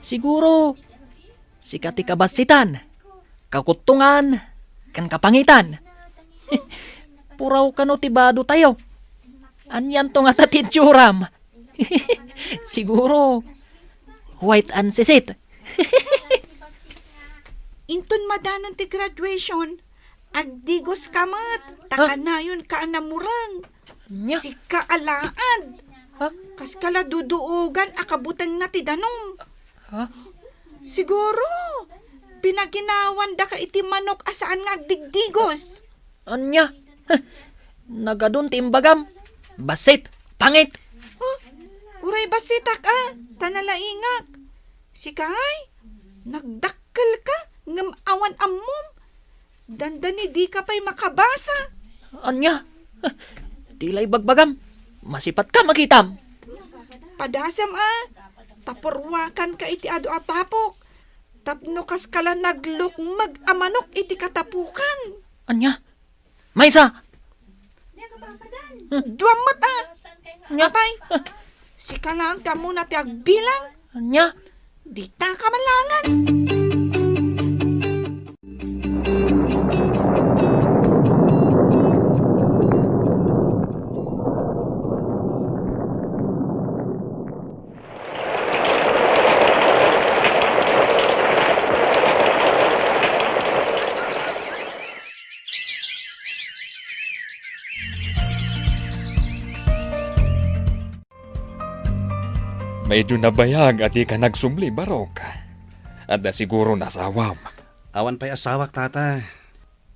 Siguro, sika ti kabassitan, kakuttongan, ken kapangitan. Puraw kano ti badotayo. Anianto ngata ti itsuram? Siguro, white and sisit. Inton madanon ti graduation, agdigos ka met, ta Ha? kanayon ka a namureng. Nya? Sika a laad. Ha? Kas kala duduogan a kabutengna ti danum. Ha? Siguro, pinaginawandaka iti manok a saan nga agdigdigos. Anya? Nagadun ti imbagam. Bassit, pangit. Oh, uray bassitak a, ta nalaingak. Sika ay, nagdakkel ka, ngem awan ammom. Dandani dika pay makabasa. Anya? Di la ibagbagam. Masipat ka makitam. Padasam a, tapuruakan ka iti adu a tapok. Tapno kas kala naglukmeg a manok iti katapukan. Anya? Maysa! Dua met, a. Nya? Apay, sika laeng ti ammona ti agbilang. Nya? Dita ka malangan. Medyo nabayag a dika nagsubli, Barok. Adda siguro asawam. Awan pay asawak, tata.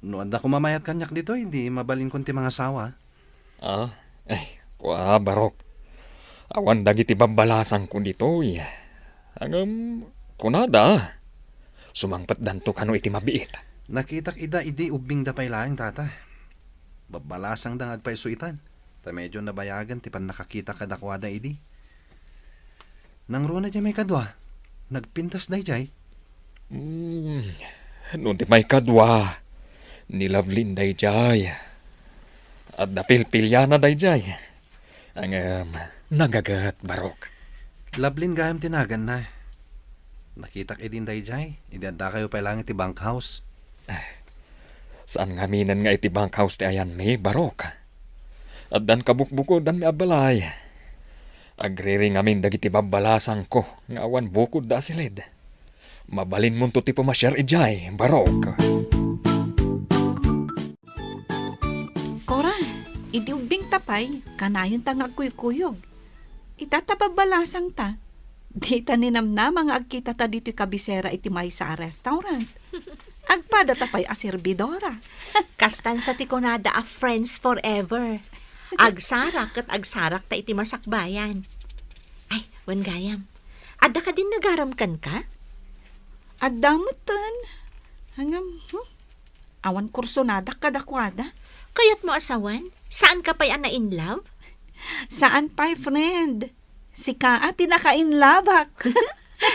No adda koma mayat kaniak ditoy, di mabalinkon ti mangasawa. Ah, ay, kua, Barok. Awan dagiti babbalasangko ditoy. Ngem, kunada, sumangpetdanto kano iti mabiit. Nakitak ida idi ubbingda pay laeng, tata. Babbalasangda nga agpayso itan, ta medyo nabayagen ti pannakakita kadakuada idi. Nangruna diay maikadua? Nagpintas daydiay? Hmm, no ti maikadua, ni Lovelyn daydiay. Adda pilpiliana daydiay. Ngem, nagaget, Barok. Lovelyn gayam ti naganna. Nakitak idin daydiay, idi addakayo pay laeng iti bunkhouse. Saan ngaminen nga iti bunkhouse ti ayanmi, Barok. Addan kabukbukodanmi a balay. Agriri ngamin dagiti babbalasangko nga awan bukodda a silid. Mabalinmonto ti pumasiar idiay, Barok. Kora, idi ubbingta pay, kanayonta nga agkuykuyog. Ita ta babbalasangta. Dita ninamnama nga agkitata ditoy kabisera iti maysa a restaurant. Agpadata pay a serbidora. Kastan sa ti kunada a friends forever. Agsarak ket agsarakta iti masakbayan. Ay, wen gayam. Adda kadin nagaram kenka? Adda metten. Ngem, hmm? Awan kursonadak kadakuada. Kayatmo a sawen? Saanka pay a na-in love? Saan pay, friend. Sika a ti naka-inlove-ak.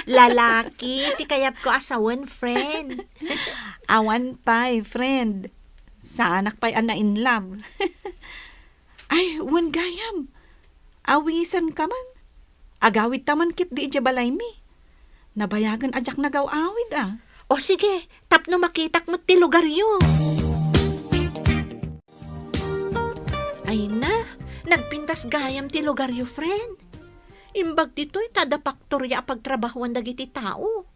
Lalaki ti kayatko a sawen, friend. Awan pay, friend. Saanak pay a na-inlove. Ay, wen gayam. Awisenka man. Agawidta man ketdi idiay balaymi. Nabayagen a diak nagaw-awid, a. O sige, tapno makitak met ti lugaryo. Ay na, nagpintas gayam ti lugaryo, friend. Imbag ditoy ta adda paktoria a pagtrabahoan dagiti tao.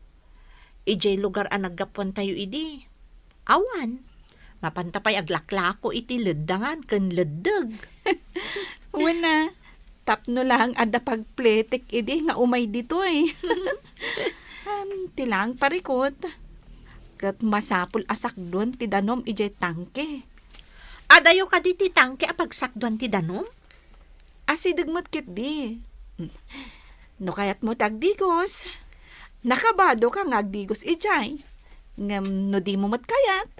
Idiay lugar a naggapuantayo idi, awan. Mapanta pay aglaklako iti leddangan ken leddeg. Wen a, tapno laeng adda pagpletek idi nga umay ditoy. Am, ti laeng parikut. Ket masapul a sakduen ti danom idiay tangke. Adayo kadi ti tangke a pagsakduan ti danom? Asideg met ketdi. No kayatmo ti agdigos, nakabadoka nga agdigos idiay. Ngem no dimo met kayat,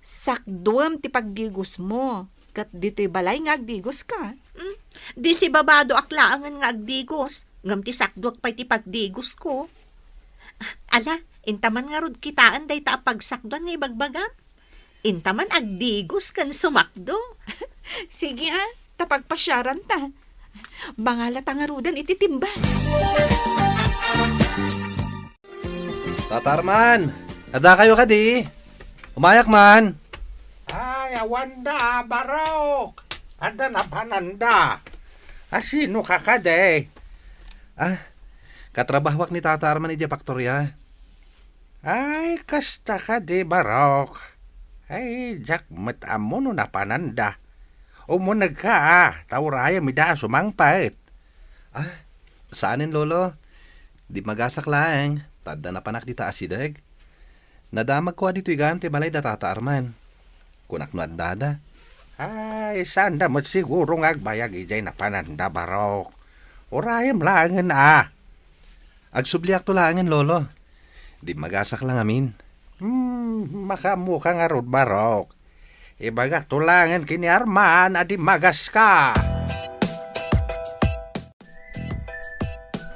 sakduem ti pagdigosmo, ket ditoy balay nga agdigoska. Hmm, di sibabadoak laengen nga agdigos, ngem ti sakduek pay ti pagdigosko. Ala, inta man ngarud kitaen dayta a pagsakduan nga ibagbagam. Inta man agdigos ken sumakdo. Sige a, ta pagpasiaranta. Mangalata ngaruden iti timba. Tata Arman, addakayo kadi? Umayak man. Ay, awanda, barok. Adda napananda. Asinoka kadi? Ah, katrabahoak ni Tata Arman idiay paktoria. Ay, kasta kadi, barok. Ay, diak met ammo no napananda. Umunegka, a, ta urayem ida a sumangpet. Ah, saanen, Lolo. Di magasak laeng, ta adda napanak dita asideg. Nadamagko a ditoy gayam ti balay da Tata Arman. Kunak no addada. Ay, saanda met siguro nga agbayag idiay napananda, barok. Urayem laengen, a. Agsubliakto laengen, Lolo. Di magasak la ngamin. Hmm, makaammoka ngarud, barok. Ibagakto laengen ken ni Arman a di magaska.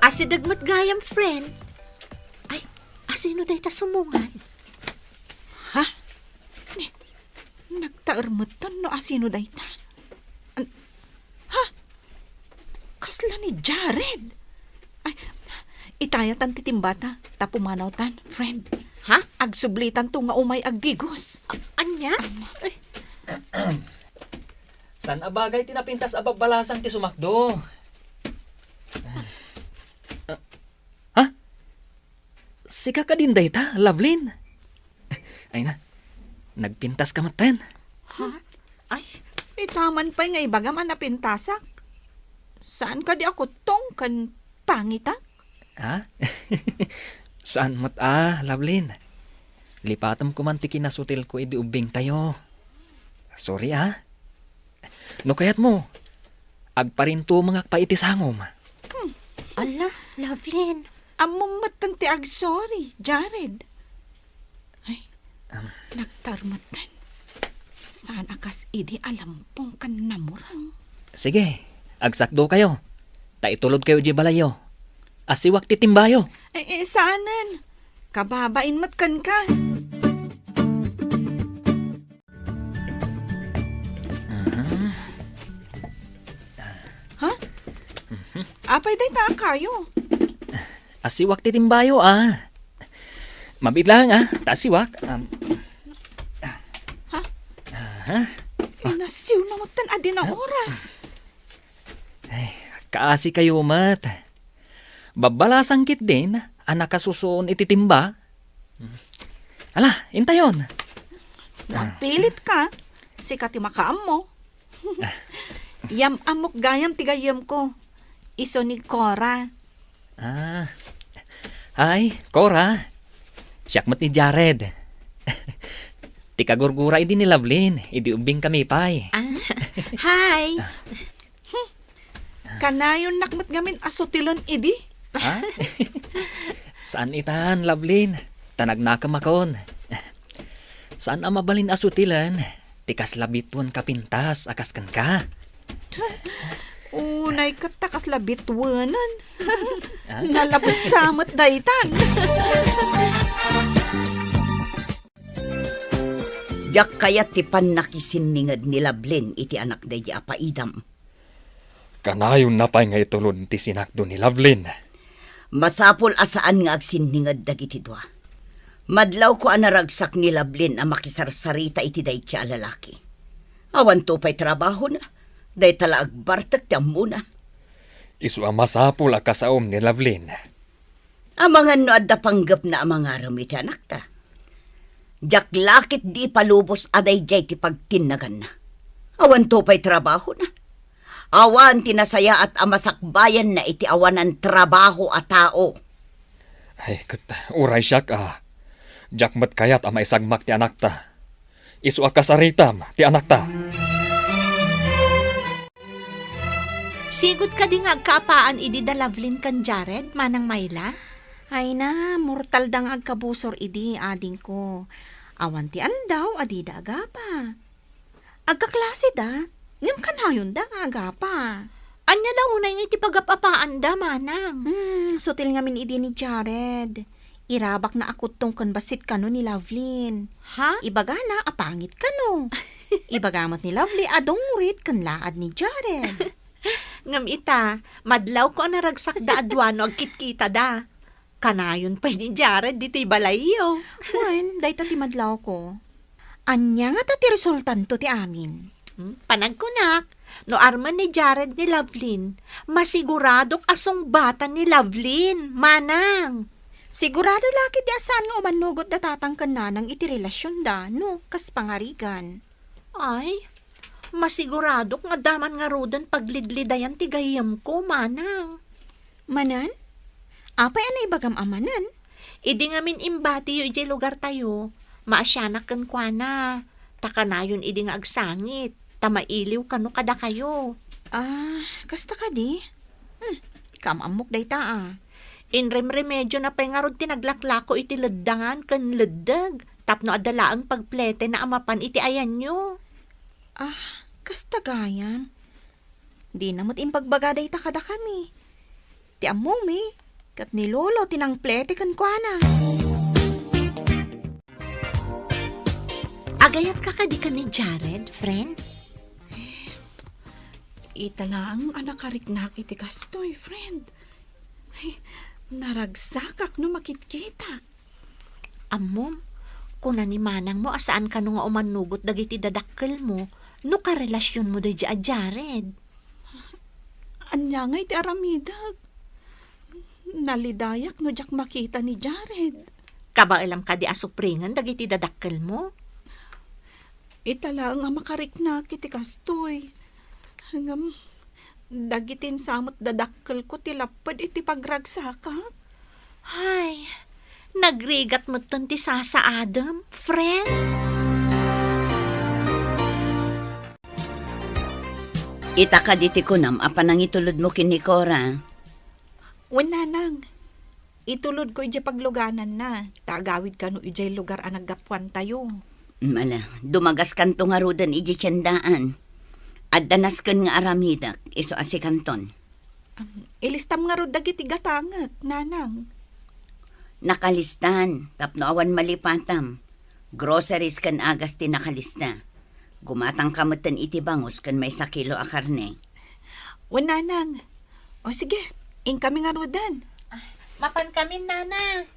Asideg met gayam, friend. Ay, asino dayta sumungan? Ha? Ni, nagtaer metten no asino dayta. An-, Jared! Ay, itayatan ti timbata, ta pumanawtan, friend. Ha? Agsublitanto nga umay agdigos. Ania? Ay. Saan a bagay ti napintas a babbalasang ti sumakdo? Ha? Sika kadin dayta, Lovelyn? Ay na, nagpintas ka metten. Ha? Ay, itaman pay nga ibagam a napintasak. Saan kadi a kuttong ken pangitak? Ha? Saan met a, Lovelyn. Lipatem koman ti kinasutilko idi ubbingtayo. Sorry, ah. No kayatmo, agparintumengak pay iti sangom. Hmm. Ala, Lovelyn. Ammom metten ti agsorry, Jared. Ay, Am. Nagtarmetten. Saan a kas idi a lampong ken namurang? Sige, agsakdo kayo. Ta itulod kayo di balayyo. Asiwak ti timbayo. Eh, eh, saanen. Kababain met kenka. Mhm. Ha? Mhm. Apay dayta a kayo? Asiwak ti timbayo, ah. Mabiit lang, ah. Ta asiwak. Um, Ha? Aha. Inasiw na metten a di na oras. Ay, kaasi kayo met. Babbalasang ketdin a nakasusuon iti timba. Ala, intayon. No agpilit ka, sika ti makaammo. Yam-ammok gayam ti gayyemko. Isu ni Cora. Ah. Hi, Cora. Siak met ni Jared. Ti kagurgura idi ni Lovelyn, idi ubbing kami pay. Ah, hi. Kanayonnak met ngamin a sutilen idi. Ha? Saan itan, Lovelyn. Ta nagnakemakon. Saan a mabalin a sutilen ti kasla bituen kapintas a kas kenka. Unay ket ta kasla bituenen. Ah? Nalabsa met daytan. Diak kayat ti pannakisinninged ni Lovelyn iti anak daydi a paidam. Kanayonna pay nga itulod ti sinakdo ni Lovelyn. Masapul a saan nga agsinninged dagiti dua. Madlawko a naragsak ni Lovelyn a makisarsarita iti dayta a lalaki. Awanto pay trabahona, dayta la agbartek ti ammona. Isu a masapul a kasaom ni Lovelyn. Amangan no adda panggepna a mangarem iti anakta. Diak la ketdi ipalubos a daydiay ti pagtinnaganna. Awanto pay trabahona. Awan ti nasayaat a masakbayanna iti awanan trabaho a tao. Ay, ket uray siak a, diak met kayat a maisagmak ti anakta. Isu a kasaritam ti anakta. Sigud kadi nga agkaapaan idi da Lovelyn ken Jared, Manang Myla? Ay na, mortal da nga agkabusor idi, adingko. Awan ti aldaw a dida agapa. Agkaklase da, ngem kanayon da nga agapa. Ania da unay nga iti pagap-apaan da, Manang? Hmm, sutil ngamin idi ni Jared. Irabakna a kuttong ken bassit kano ni Lovelyn. Ha? Ibagana a pangit kano. Ibaga met ni Lovely a dungrit ken laad ni Jared. Ngem ita, madlawko a naragsak da a dua no agkitkita da. Kanayon pay ni Jared ditoy balayyo. Wen, dayta ti madlawko. Ania ngata ti resultanto ti amin? Hmm, panagkunak, no armen ni Jared ni Lovelyn, masiguradok a sungbatan ni Lovelyn, Manang. Sigurado la ketdi a saan nga umannugot da tatang ken nanang iti relasionda, no, kas pangarigan. Ay, masiguradok nga adda man ngaruden paglidlidayan ti gayyemko, Manang. Manen? Apay a naibagam a manen? Idi ngamin imbatiyo idiay lugartayo, maasianak kenkuana. Ta kanayon idi nga agsangit, ta mailiw kano kadakayo. Ah, kasta kadi? Hmm, kaam-ammok dayta a. Inremremediona pay ngarud ti naglaklako iti leddangan ken leddeg tapno adda laeng pagpletena a mapan iti ayanyo. Ah, kasta gayam. Dina met imbagbaga dayta kadakami. Ti ammomi, ket ni Lolo ti nangplete kenkuana. Agayatka kadi ken ni Jared, friend? Ita laeng a nakariknak iti kastoy, friend. Ay, naragsakak no makitkitak. Ammom, kuna ni manangmo a saan kano nga umannugot dagiti dadakkelmo no karelasionmo daydiay a Jared. Ania ngay ti aramidek? Nalidayak no diak makita ni Jared. Kabaelam kadi a supringen dagiti dadakkelmo? Ita laeng a makariknak iti kastoy. Ngem, dagiti insamet dadakkelko ti lapped iti pagragsakak. Hay, nagrigat metten ti sasaadem, friend. Ita kadi ti kunam a panangitulodmo ken ni Cora? Wen, nanang. Itulodko idiay paglugananna, ta agawid kano idiay lugar a naggapuantayo. Mala, dumagaskanto ngaruden idiay tiendaan. Adda nasken nga aramidek, isu a sikanton. Am, ilistam ngarud dagiti gatangek, nanang. Nakalistan, tapno awan malipatam. Groceries ken agas ti nakalista. Gumatangka metten iti bangus ken maysa kilo a karne. Wen, nanang. O sige, inkami ngaruden. Mapankamin, nanang.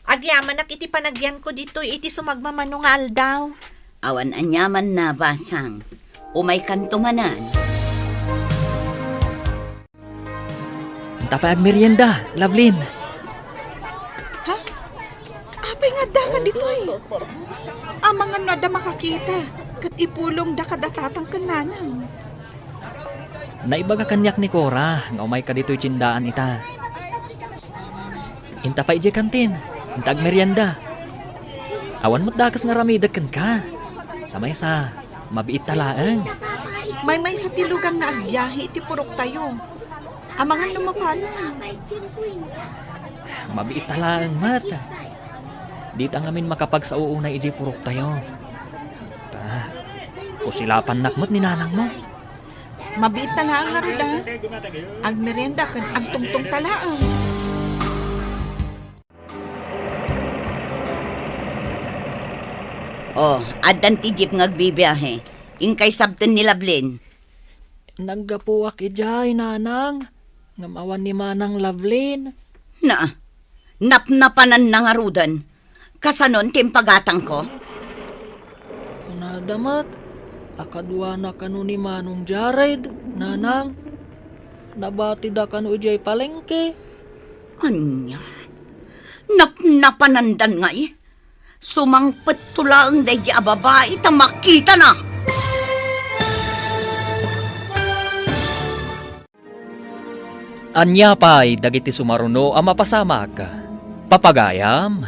Agyamanak iti panagyanko ditoy iti sumagmamano nga aldaw. Awan aniamanna, basang. Umaykanto manen. Ita pay agmerienda, Lovelyn. Ha? Apay nga addaka ditoy? Amangan no adda makakita, ket ipulongda kada tatang ken nanang. Naibaga kaniak ni Cora nga umayka ditoy tiendaan ita. Ita pay idiay kantin, ita agmerienda. Awan met dakes nga aramidek kenka. Sa maysa, mabiitta laeng. Maymaysa ti lugan nga agbiahe iti puroktayo. Amangan no mapanon. Mabiitta laeng met. Dita ngamin makapagsao unay idiay puroktayo. Ta, kusilapannak met ni nanangmo. Mabiitta laeng ngarud a. Agmerienda ken agtungtongta laeng. O, addan ti jeep nga agbibiahe. Inkay sabten ni Lovelyn. Naggapuak idiay, nanang. Ngem awan ni manang Lovelyn. Na, napnapananna ngaruden. Kasanon ti impagatangko? Kunada met a kaduana kano ni Manong Jared, nanang. Nabatida kano idiay palengke. Ania? Napnapanandan ngay? Sumangpetto laeng daydi a babai ta makitana. Ania pay dagiti sumaruno a mapasamak? Papagayam,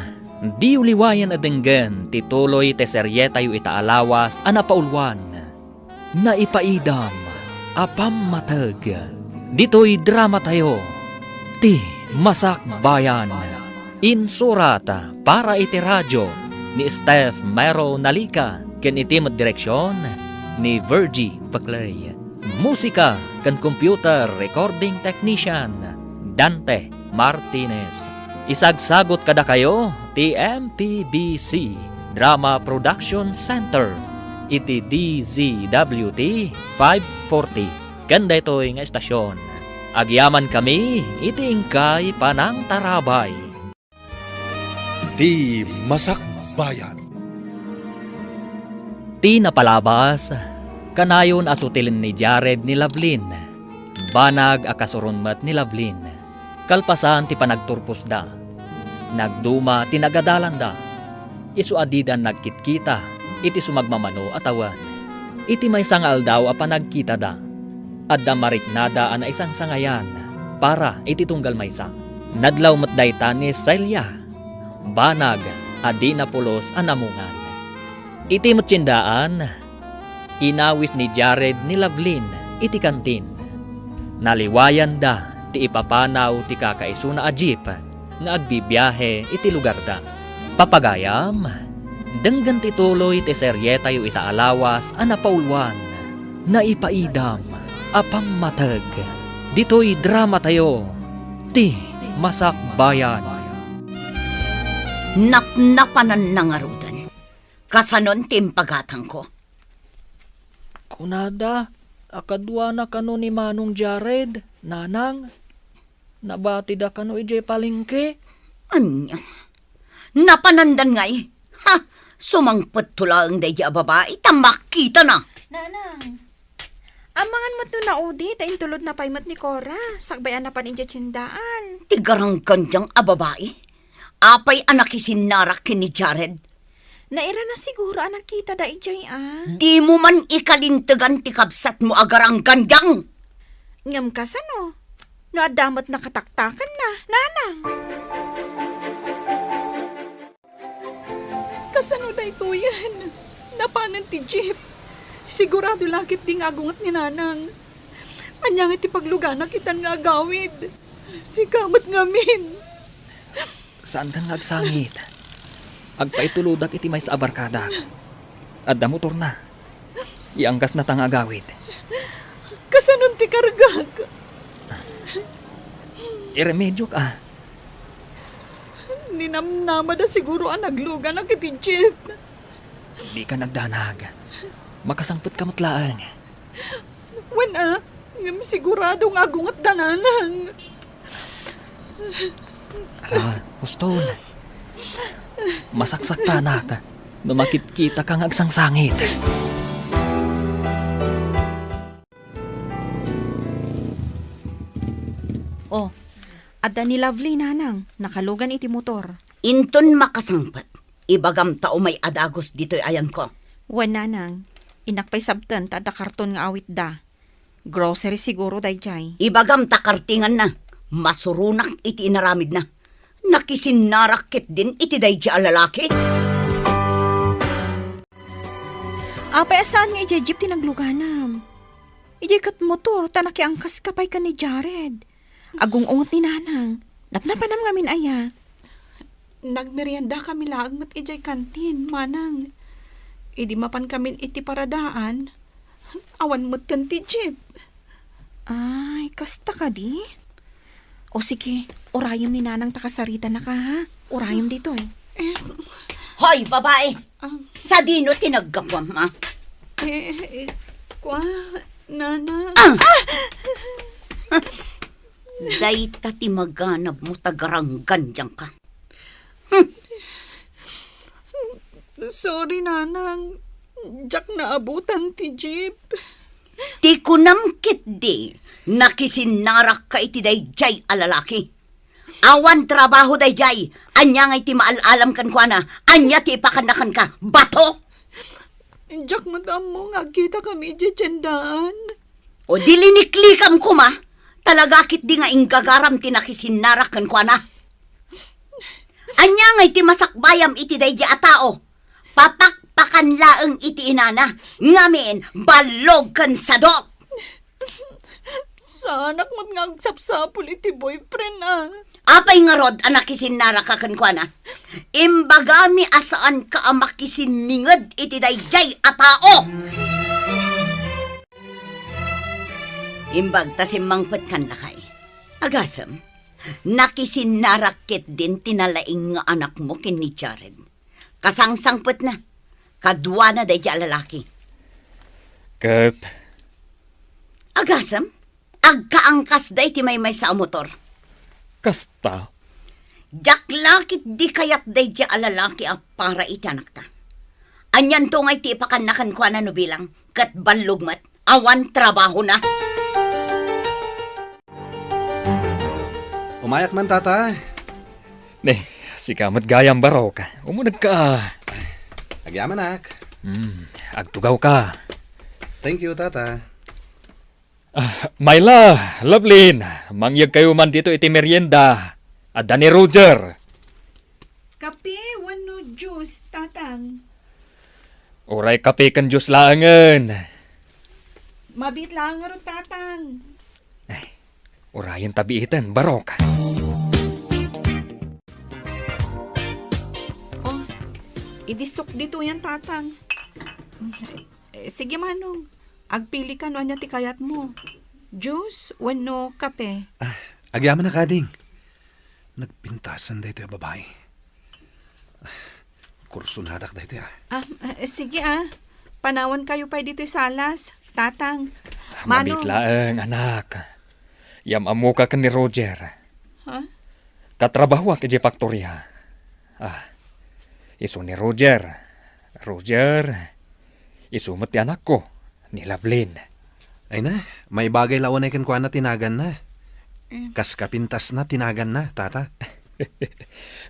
diyo liwayan a denggen ti tuloy ti serietayo ita a lawas a napauluan, Naipaidam a Pammateg. Ditoy dramatayo, Ti Masakbayan. Insurat para iti radio ni Steph Mero Nalica ken iti met direksion ni Virgie Peclay. Musika ken computer recording technician, Dante Martinez. Isagsagot kadakayo ti M P B C Drama Production Center iti D Z W T five forty. Ken daytoy nga estasion, agyamankami iti inkay panangtarabay. Ti Masakbayan. Ti napalabas, kanayon a sutilen ni Jared ni Lovelyn. Banag a kasuron met ni Lovelyn. Kalpasan ti panagturposda, nagduma ti nagadalanda. Isu a dida nagkitkita iti sumagmamano a tawen. Iti maysa nga aldaw a panagkitada, adda mariknada a naisangsangayan para iti tunggal maysa. Nadlaw met dayta ni Celia, banag a dina pulos a namungan. Iti met tiendaan, inawis ni Jared ni Lovelyn iti kantin. Naliwayanda ti ipapanaw ti kakaisuna a jeep nga agbibiahe iti lugarda. Papagayam, denggen ti tuloy ti serietayo ita a lawas a napauluan, Naipaidam a Pammateg. Ditoy dramatayo, Ti Masakbayan. Napnapananna ngaruden. Kasanon ti impagatangko? Kunada, A kaduana kano ni Manong Jared, Nanang? Nabatida kano idiay palengke? Ania? Napanandan ngay? Ha! Sumangpet to laeng daydi a babai, ta makitana. Nanang, amangan met no naudi, ta intulodna pay met ni Cora, sakbay a napan idiay tiendaan. Ti garanggandiang a babai? Apay a nakisinnarak ken ni Jared? Nairana siguro a nakitada idiay a. Dimo man ikalintegan ti kabsatmo a garanggandiang. Ngem kasano? No adda met nakataktakenna, Nanang. Kasano daytoyen? Napanen ti jeep. Sigurado la ketdi nga agunget ni Nanang. Ania nga ti pagluganak itan nga agawid? Sika met ngamin. Saankan nga agsangit. Agpaitulodak iti maysa a barkada. Adda motorna. Ianggasna ta nga agawid. Kasanon ti kargak? Iremedioka. Ninamnamada siguro a nagluganak iti jeep. Dika nagdanag. Makasangpetka met laeng. Wen a, ngem sigurado nga agungetda, Nanang. Ah, huston. Masaksaktanak no makitkitaka nga agsangsangit. Oh, adda ni Lovely, Nanang. Nakalugan iti motor. Inton makasangpet, ibagam ta umay a dagus ditoy ayanko. Wen, Nanang. Innak pay sabten ta adda karton nga awitda. Grocery siguro daydiay. Ibagam ta kartinganna. Masuronak iti inaramidna. Nakisinnarak ketdin iti daydiay a lalaki. Apay a saan nga idiay jeep ti nagluganam? Idiay ket motor, ta nakiangkaska pay ken ni Jared. Agung-unget ni Nanang. Napnapanam ngamin aya? Nagmeriendakami laeng met idiay kantin, Manang. Idi mapankamin iti paradaan, awan met ken ti jeep. Ay, kasta kadi? O sige, urayem ni Nanang ta kasaritanaka, ha? Urayem ditoy. Eh. Hoy, babai! Ah. Sadino ti naggapuam, ha? Eh, eh, kua, Nanang. Ah! Dayta ti maganabmo ta garanggandiangka. Hmm. Sorry, Nanang. Diak naabutan ti jeep. Ti kunam ketdi, nakisinnarakka iti daydiay a lalaki. Awan trabaho daydiay. Ania ngay ti maal-alam kenkuana? Ania ti ipakanna kenka? Bato? Diak met ammo nga agkitakami idiay tiendaan. O di liniklikam koma, talaga ketdi nga inggagaram ti nakisinnarak kenkuana. Ania ngay ti masakbayam iti daydi a tao? Papakpakan laeng iti inana, ngamin ballog ken sadot. Saanak met nga agsapsapul iti boyfriend, ah. Apay ngarud a nakisinnaraka kenkuana? Imbagami a saanka a makisinninged iti daydiay a tao. Imbag ta simmangpetkan lakay. Agasem, nakisinnarak ketdin ti nalaing nga anakmo ken ni Jared. Kasangsangpetna, kaduana daydi a lalaki. Ket agasem, agkaangkasda iti maymaysa a motor. Kasta? Diak la ketdi kayat daydi a lalaki a para iti anakta. Anianto ngay ti ipakanna kenkuana no bilang, ket ballog met, awan trabahona. Umayak man, tata. Ne, sika met gayam, Barok. Umunegka. Agyamanak. Hmm, agtugawka. Thank you, tata. Ah, Myla, Lovelyn, mangyegkayo man dito iti merienda. Adda ni Roger. Kape wenno juice, Tatang? Uray kape ken juice laengen. Mabiit laeng ngarud, Tatang. Ay, urayen ta biiten, Barok. Oh, idi sok ditoyen, Tatang. Eh, sige, Manong. Agpilika no ania ti kayatmo. Juice wenno kape? Ah, agyamanak, ading. Nagpintasan daytoy a babai. Ah, kursonadak daytoy, ah. Ah, eh, sige, ah. Panawankayo pay ditoy salas. Tatang, Manong. Mabiit laeng, anak. Yam-ammoka ken ni Roger. Ha? Katrabahoak idiay faktoria. Ah, isu ni Roger. Roger, isu met ti anakko, ni Lovelyn. Ay na, maibagay la unay kenkuana ti naganna. Eh. Kas kapintasna ti naganna, tata.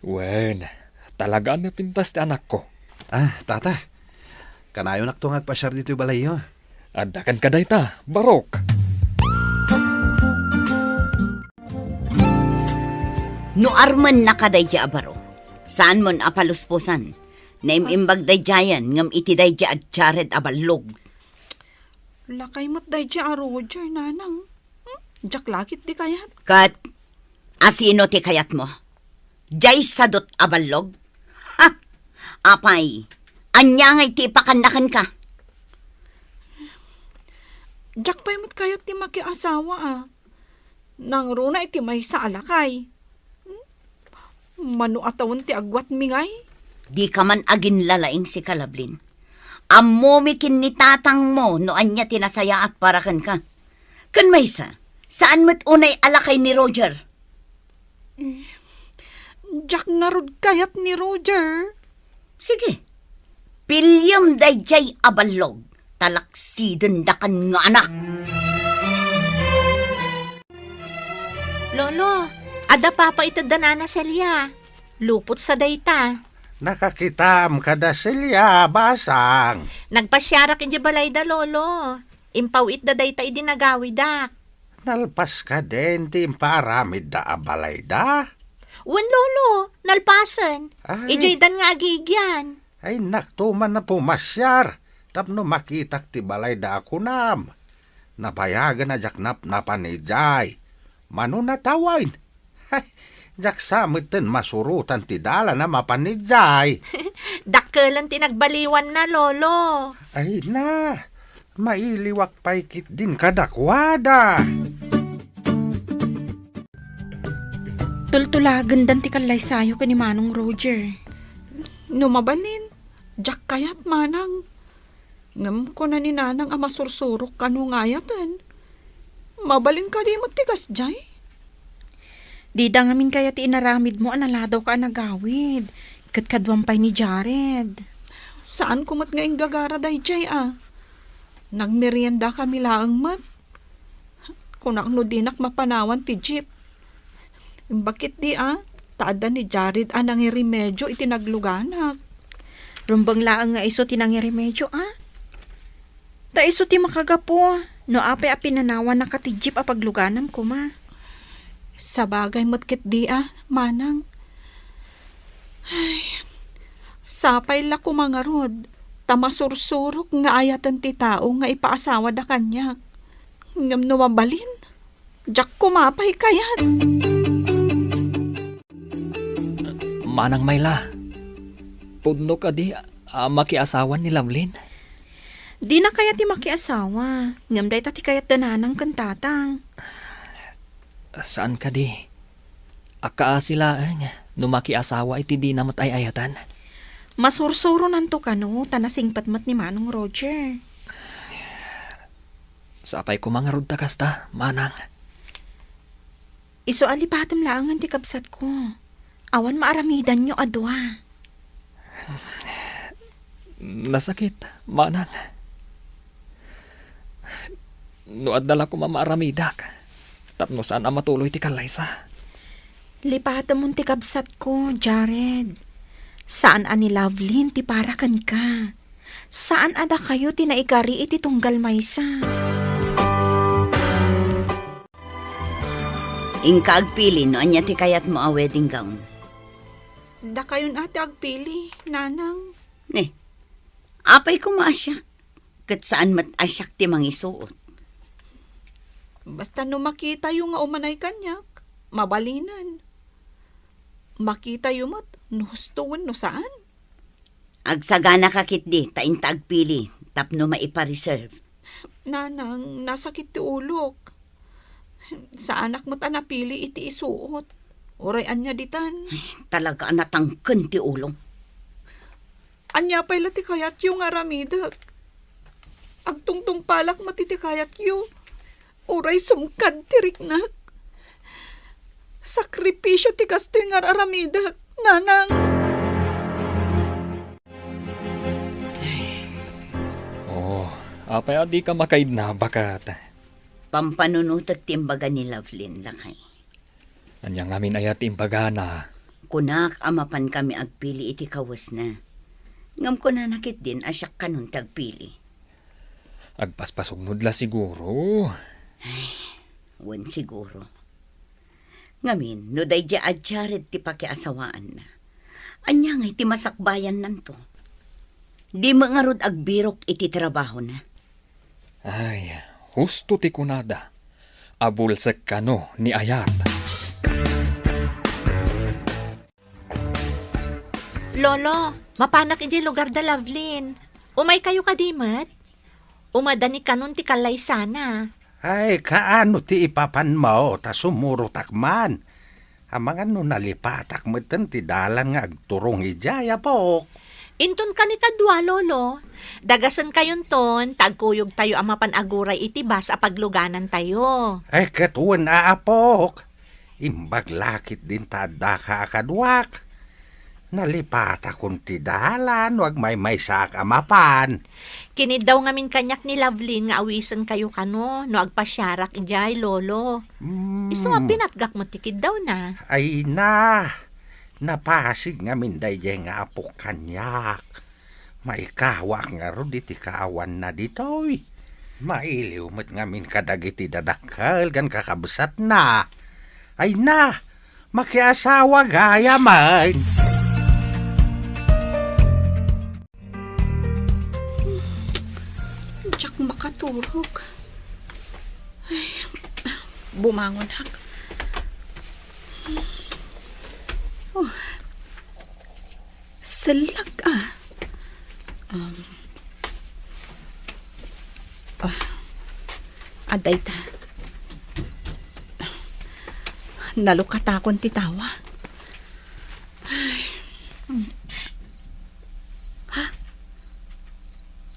Wen, talaga a napintas ti anakko. Ah, tata. Kanayonakto nga agpasiar ditoy balayyo. Adda kenka dayta, barok. No armennaka daydiay a baro, saanmon a palusposan. Naim-imbag daydiayen ngem iti daydiay a Jared a ballog. Lakay met daydiay a Roger, nanang. Hmm? Diak la ketdi kayat. Ket, asino ti kayatmo? Diay sadot a ballog? Ha! Apay, ania ngay ti ipakanna kenka? Diak pay met kayat ti makiasawa, a. Nangruna iti maysa a lakay. Hmm? Mano a tawen ti agwatmi ngay? Dika man aginlalaing, sika, Lovelyn. Ammomi ken ni tatangmo no ania ti nasayaat para kenka. Ken maysa, saan met unay a lakay ni Roger? Eh, diak ngarud kayat ni Roger. Sige, piliem daydiay a ballog, talaksidendaka nga anak. Lolo, adda papa iti da Nana Celia. Lupot sa dayta. Nakakitaam kada Celia, basang. Nagpasiarak idiay balayda, Lolo. Impaw-itda dayta idi nagawidak. Nalpas kadin ti impaaramidda a balayda? Wen, Lolo, nalpasen. Ay. Idiaydan nga agigian. Ay, nakto man a pumasiar tapno makitak ti balayda a kunam. Nabayagen a diak napnapan idiay. Mano natawen? Ay, diak sa metten masurotan ti dalan a mapan idiay. Dakkelen ti nagbaliwanna, Lolo. Ay na, mailiwak pay ketdin kadakuada. Tultulagendan ti kallaysayo ken ni Manong Roger. No mabalin, diak kayat, Manang. Ngem kuna ni Nanang a masursurok kano nga ayaten. Mabalin kadi met ti kasdiay? Dida ngamin kayat ti inaramidmo a naladawka a nagawid, ket kaduam pay ni Jared. Saanko met nga inggagara daydiay a. Nagmeriendakami laeng met. Kunak no dinak mapanawan ti jeep. Imbag ketdi a, ta adda ni Jared a nangiremedio iti nagluganak. Rumbeng laeng nga isu ti nangiremedio a. Ta isu ti makagapu no apay a pinanawannaka ti jeep a pagluganam koma. Sabagay met ketdi a, Manang. Ay, sapay la koma ngarud, ta masursurok nga ayaten ti tao nga ipaasawada kaniak. Ngem no mabalin, diak koma pay kayat. Manang Myla, pudno kadi a makiasawan ni Lovelyn? Dina kayat ti makiasawa, ngem dayta ti kayat da Nanang ken Tatang. Saan kadi? Akaasi laeng no makiasawa iti dina met ay-ayaten. Masursuronanto kano ta nasingpet met ni Manong Roger. Sapay koma ngarud ta kasta, Manang. Isu a lipatem laengen ti kabsatko. Awan maaramidanyo a dua. Nasakit, Manang. No adda la koma maaramidak, tapno saan a matuloy ti kallaysa. Lipatemon ti kabsatko, Jared. Saan a ni Lovelyn ti para kenka. Saan a dakayo ti naikari iti tunggal maysa. Inka agpili no ania ti kayatmo a wedding gown. Dakayon a ti agpili, Nanang. Ne, apay koma a siak, ket saan met a siak ti mangisuot. Basta no makitayo nga umanay kaniak, mabalinen. Makitayo met no husto wenno saan. Agsaganaka ketdi ta inta agpili tapno maipa-reserve. Nanang, nasakit ti ulok. Saanak met a napili iti isuot. Uray ania ditan. Ay, talaga a natangken ti ulom. Ania pay la ti kayatyo nga aramidek? Agtungtungpalak met iti kayatyo. Uray sumkad ti riknak. Sakripisio ti kastoy nga ar-aramidek, nanang. Oh, apay a dika makaidna, baket? Pampanunotek ti imbaga ni Lovelyn, lakay. Ania ngamin aya ti imbagana? Kunak a mapankami agpili iti kawesna. Ngem kunana ketdin a siak kanon ti agpili. Agpaspasugnod la siguro. Ay, wen siguro. Ngamin, no daydiay a Jared ti pakiasawaanna, ania ngay ti masakbayannanto? Dimo ngarud agbirok iti trabahona? Ay, husto ti kunada. Abulsek kano ni Ayat. Lolo, mapanak idiay lugar da Lovelyn. Umaykayo kadi met? Umadani kanon ti kallaysana. Ay, kaano ti ipapanmo ta sumurotak man? Amangan no nalipatak metten ti dalan nga agturong idiay, apok. Inton kanikadua, Lolo. Dagasenkayonton, ta agkuyogtayo a mapan aguray iti bus a pagluganantayo. Ay, ket wen a, apok. Imbag la ketdin ta addaka a kaduak. Nalipatakon ti dalan no agmaymaysaak a mapan. Kiniddaw ngamin kaniak ni Lovelyn nga awisenkayo kano no agpasiarak idiay, Lolo. Mm. Isu a pinatgak met ti kiddawna. Ay na, napasig ngamin daydiay nga apok kaniak. Maikawaak ngarud iti kaawanna ditoy. Mailiw met ngamin kadagiti dadakkel ken kakabsatna. Ay na, makiasawa gayam. Diak makaturog. Ay, bumangonak. Oh. Sellag, ah. Um, ah, adda ita. Nalukatakon ti tawa. Ay. Psst. Ha?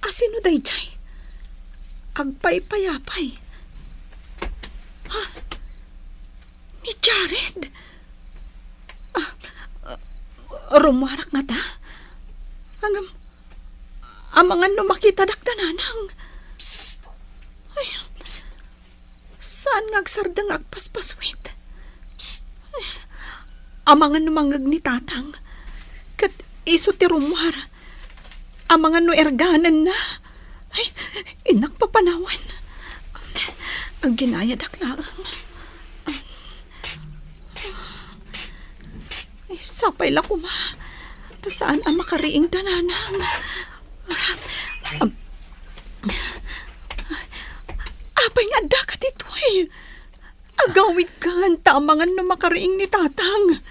Asino daydiay? Agpaypayapay. Ha? Ni Jared? Ah, ah, rummuarak ngata? Ngem, amangan no makitadak da nanang. Psst. Ay, psst. Saan nga agsardeng nga agpaspaswit? Psst. Amangan no mangngeg ni tatang. Ket isu ti rummuar. Amangan no erganenna. Ay, innak papanawen. Agginayadak laeng. Ay, sapay la koma. Ta saan a makariing da nanang. Apay nga addaka ditoy? Agawidkan ta amangan no makariing ni tatang.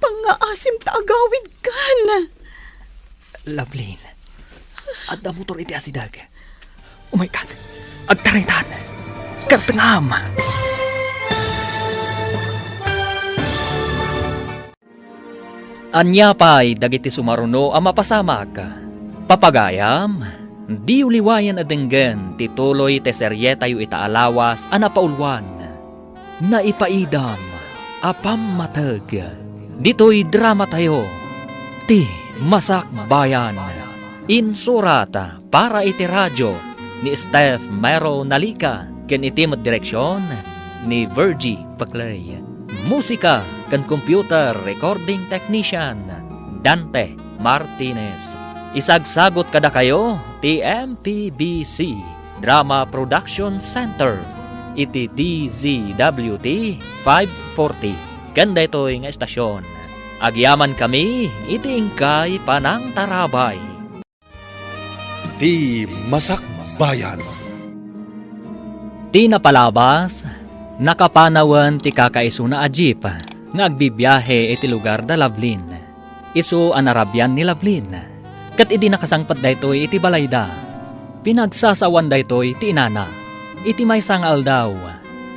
Pangngaasim ta agawidkan. Lovelyn, adda motor iti asideg. Umaykan. Agtaritan. Kartengam. Ania pay dagiti sumaruno a mapasamak? Papagayam, diyo liwayan a denggen ti tuloy ti serietayo ita a lawas a napauluan. Naipaidam a pammateg. Ditoy dramatayo, Ti Masakbayan. Insurat para iti radio ni Steph Mero Nalica ken iti met direksion ni Virgie Paclay. Musika ken computer recording technician, Dante Martinez. Isagsagot kadakayo ti M P B C Drama Production Center iti D Z W T five forty. Ken daytoy nga estasion, agyamankami iti inkay panangtarabay. Ti Masakbayan. Ti napalabas, nakapanawen ti kakaisuna a jeep nga agbibiahe iti lugar da Lovelyn. Isu a narabian ni Lovelyn. Ket idi nakasangpet daytoy iti balayda, pinagsasawan daytoy ti inana. Iti maysa nga aldaw,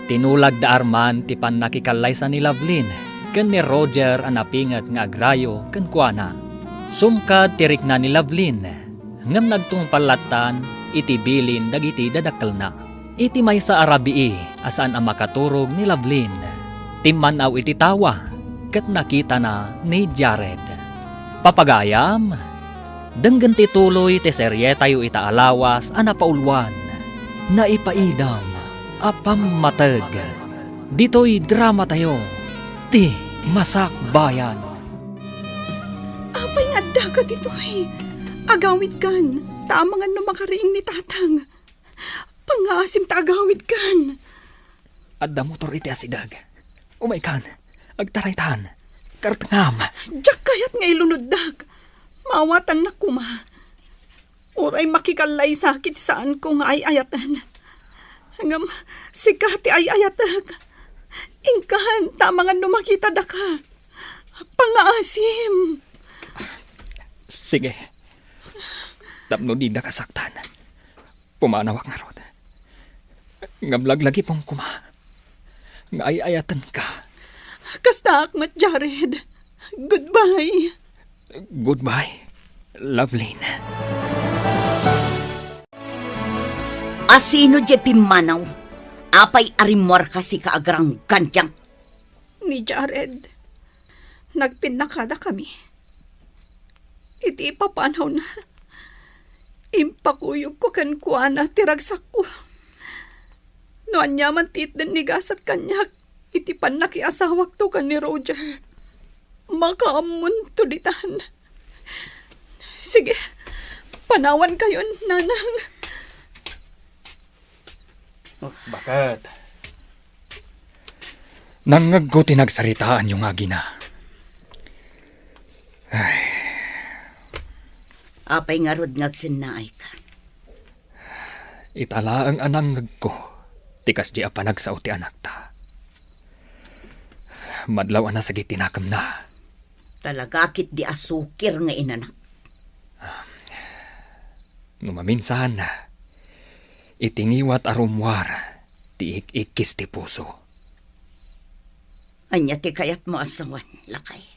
tinulag da Arman ti pannakikallaysa ni Lovelyn ken ni Roger a napinget nga agrayo kenkuana. Sumkad ti rikna ni Lovelyn, ngem nagtungpal lattan iti bilin dagiti dadakkelna. Iti maysa a rabii a saan a makaturog ni Lovelyn, timman-aw iti tawa ket nakitana ni Jared. Papagayam, denggen ti tuloy ti serietayo ita a lawas a napauluan, Naipaidam a Pammateg. Ditoy dramatayo, ti Masakbayan. Apay nga addaka ditoy? Agawidkan, ta amangan no makariing ni Tatang. Pangngaasim ta agawidkan. Adda motor iti asideg. Umaykan, agtaraytan. Kartengam. Diak kayat nga ilunoddak. Maawatannak koma. Uray makikallaysa ket saanko nga ay-ayaten. Ngem sika ti ay-ayatek. Inkan, ta amangan no makitadaka. Pangngaasim. Sige. Tapno didaka saktan, pumanawak ngarud. Ngem laglagipem koma nga ay-ayatenka. Kastaak met, Jared. Goodbye. Goodbye, Lovelyn. Asino diay pimmanaw? Apay a rimmuarka sika agranggan diak? Ni Jared. Nagpinnakadakami. Iti ipapanawna, impakuyogko kenkuana ti ragsakko. No aniaman ti itden ni gasat kaniak iti pannakiasawakto ken ni Roger, makaammonto ditan. Sige, panawankayon, Nanang. Baket. Nangngegko ti nagsaritaanyo nga agina. Ay. Apay ngarud nga agsennaayka? Ita laeng a nangngegko ti kasdi a panagsao ti anakta. Madlaw a nasagit ti nakemna. Talaga ketdi a sukir nga inanak. No maminsan, iti ngiwat a rummuar ti ik-ikkis ti puso. Ania ti kayatmo a sawen, lakay?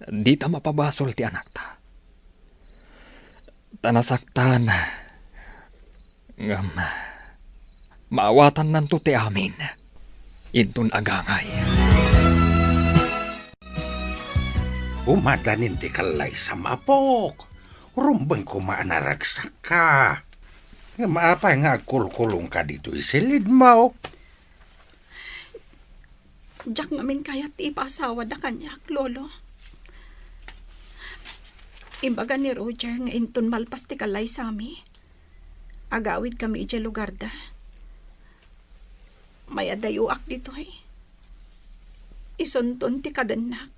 Dita mapabasol ti anakta. Ta nasaktan. Ngem, maawatannanto ti amin. Inton agangay. Umadanin ti kallaysam, apok. Rumbeng koma a naragsakka. Ngem apay nga agkulkulongka ditoy silidmo? Diak ngamin kayat ti ipaasawada kaniak, Lolo. Imbaga ni Roger nga inton malpas ti kallaysami, agawidkami idiay lugarda. Mayadayoak ditoy. Isunton ti kadennak.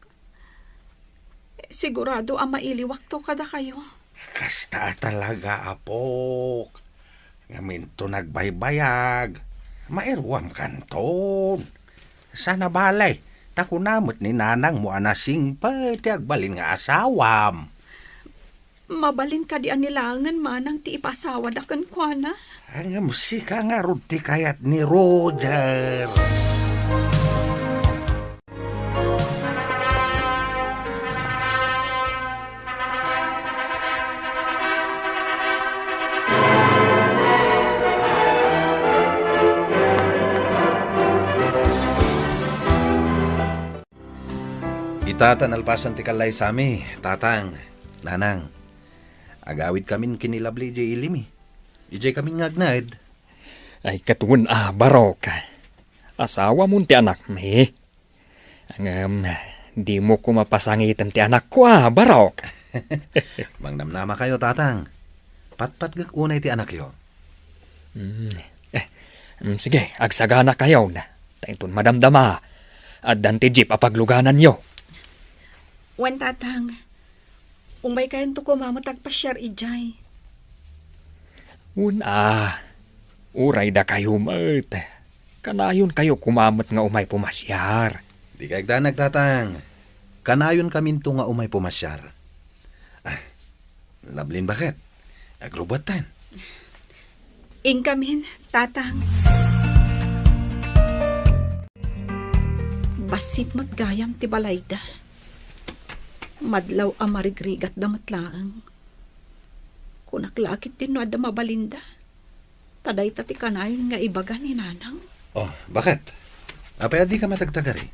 Sigurado a mailiwakto kadakayo. Kasta a talaga, apok. Ngem inton nagbaybayag, mairuamkanton. Saan a bale, ta kuna met ni nanangmo a nasingpet ti agbalin nga asawam. Mabalin kadi a ni laengen manang ti ipasawada kenkuana? Ngem sika ngarud ti kayat ni Roger. Ita ta nalpasan ti kallaysami, Tatang, Nanang. Agawidkamin ken ni Lovely idiay ilimi. Idiay kamin nga agnaed. Ay, ket wen a, Barok. Asawamon ti anakmi. Ngem, dimo koma pasangiten ti anakko a, Barok. Mangnamnamakayo, Tatang. Patpatgek unay ti anakyo. Mm. Eh, mm, sige, agsaganakayon. Ta inton madamdama, addan ti jeep a paglugananyo. Wen, Tatang. Umaykayonto koma met agpasiar idiay. Wen a, uray dakayo met. Kanayonkayo koma met nga umay pumasiar. Dika agdanag, Tatang. Kanayonkaminto nga umay pumasiar. Ah, Lovelyn, baket? Agrubuatten. Inkamin, Tatang. Bassit met gayam ti balayda. Madlaw a marigrigatda met laeng. Kunak la ket no adda mabalinda. Ta dayta ti kanayon nga ibaga ni Nanang. Oh, baket? Apay a dika matagtagari?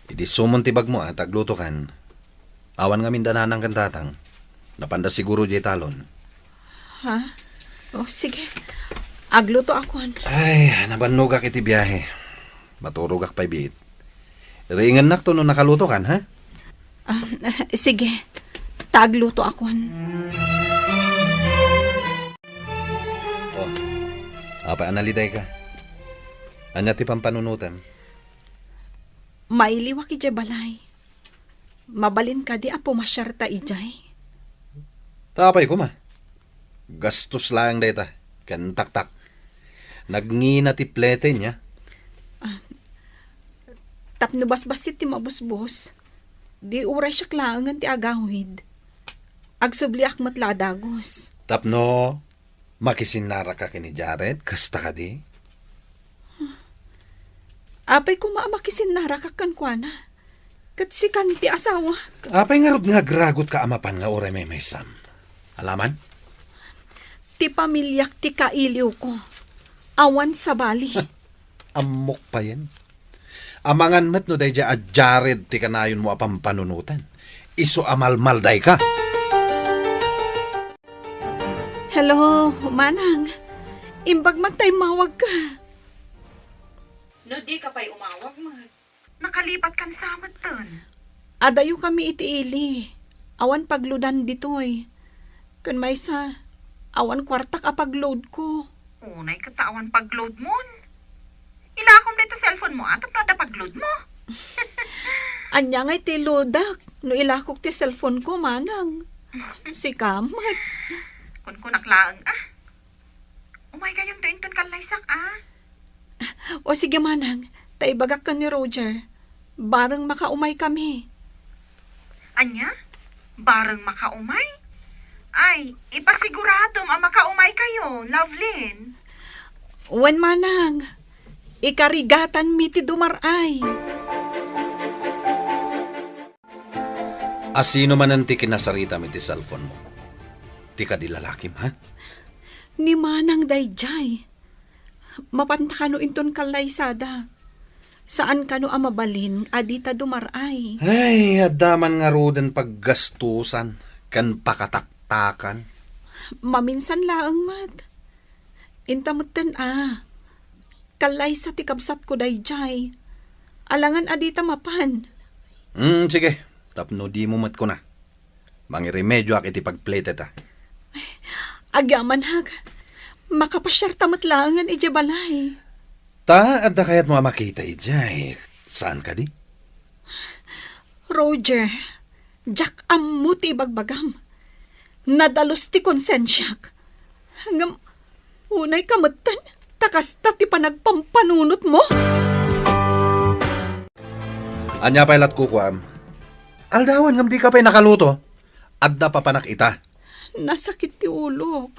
Idi sumon ti bagmo a taglutokan, awan ngamin da Nanang ken Tatang. Napanda siguro diay talon. Ha? Oh, sige. Agluto akon. Ay, nabannogak iti biahe. Maturogak pay biit. Riingennakto no nakalutokan, ha? Ah, sige. Ta agluto akon. Oh, apay a nalidayka? Ania ti pampanunotem? Mailiwak idiay balay. Mabalin kadi a pumasiarta idiay? Ta apay koma? Gastos laeng dayta, ken taktak. Nagngina ti plete, nia? Ah, tapno basbassit ti mabusbos, di uray siak laengen ti agawid. Agsubliak met la a dagus. Tapno makisinnaraka ken ni Jared, kasta kadi? Apay koma a makisinnaraka kenkuana? Ket sikan ti asawak. Apay ngarud nga agragotka a mapan nga uray maymaysam? Alaman? Ti pamiliak ti kailiwko. Awan sabali. Ammok payen. Amangan met no daydiay a Jared ti kanayonmo a pampanunotan. Isu a malmaldayka. Hello, Manang. Imbag man ta immawagka. No dika pay umawag met, nakalipatkan sa metten. Adayo kami iti ili. Awan pagloadan ditoy. Ken maysa, awan kuartak a pagloadko. Unay ket ta awan pagloadmon. Ilakom dayta cellphone mo, a, tapno adda pagloadmo. Ania ngay ti loadak no ilakok ti cellphone ko, Manang? Sika met. Kunkunak laeng, a. Umaykayonto inton kallaysak, a. O sige, Manang, ta ibagak ken ni Roger. Bareng makaumay kami. Ania? Bareng makaumay? Ay, ipasiguradom a makaumaykayo, Lovelyn. Wen, Manang, ikarigatanmi ti dumar-ay. A sino manen ti kinasaritam iti cellphone mo? Ti kadi lalakim, ha? Ni Manang daydiay. Mapanta kano inton kallaysada. Saan kano a mabalin a dita dumar-ay. Ay, adda man ngaruden paggastusan ken pakataktakan. Maminsan laeng met. Inta metten a, kallaysa ti kabsatko daydiay. Alangan a dita mapan. Hmm, sige. Tapno dimo met kuna. Mangirimedioak iti pagpleteta. Agyamanak, makapasiarta met laengen idiay balay. Ta, adda kayatmo a makita idiay, saan kadi? Roger, diak ammo ti ibagbagam. Nadalus ti konsensiak. Ngem, unayka metten, ta kasta ti panagpampanunotmo. Ania pay lat kukuam? Aldawen ngem dika pay nakaluto. Adda papanak ita. Nasakit ti ulok.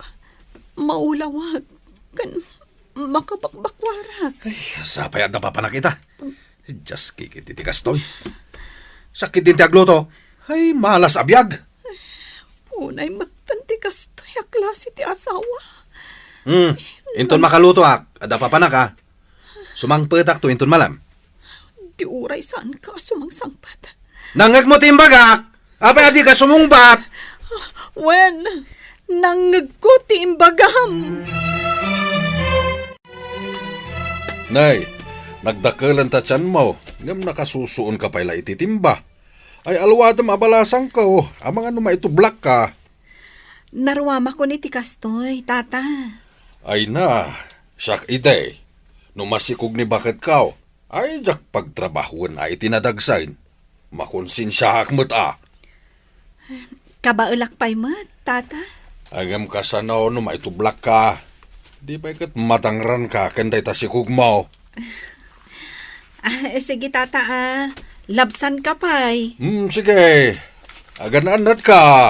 Maulawak. Ken makabakbakwarak. Ay, sapay adda papanak ita. Dios, kikit iti kastoy. Sakit din ti agluto. Ay, malas a biag. Unay metten ti kastoy a klase ti asawa. Hmm, inton makalutoak, adda papanak, a. Sumangpetakto inton malem. Di uray saanka a sumangsangpet. Nangngegmo ti imbagak! Apay a dika sumungbat? Wen, nangngegko ti imbagam. Nay, nagdakelen ta tianmo, ngem nakasusuonka pay la iti timba. Ay, alwadem a balasangko, amangan no maitublakka. Naruamakon iti kastoy, Tata. Ay na, siak idi, no masikog ni baketko, ay diak pagtrabahoen a iti nadagsen. Makonsensiaak met a. Kabaelak pay met, Tata. Ngem kasano no maitublakka? Di pay ket madangranka ken dayta sikogmo. Ah, sige, Tata, a. Labsanka pay. Hmm, sige. Agan-annatka.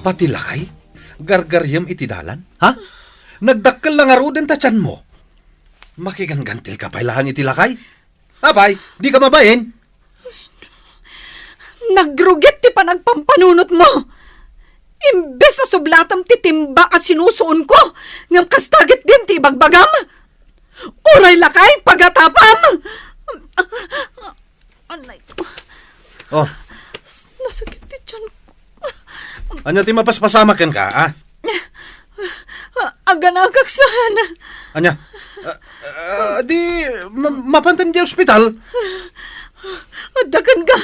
Pati lakay, gargariem iti dalan, ha? Nagdakkel la ngaruden ta tianmo. Makiganggantilka pay laeng iti lakay? Apay, dika mabain? Nagrugit ti panagpampanunotmo. Imbes a sublatam ti timba a sinusuonko, ngem kasta ketdin ti ibagbagam. Uray lakay, pagatapam! Anay ko. Oh. Nasakit ti tiyan ko. Ania ti mapaspasamak kenka, a? Aganakak saan. Ania? Ah, ah, di, ma-, mapantan di ospital? Adda kenka.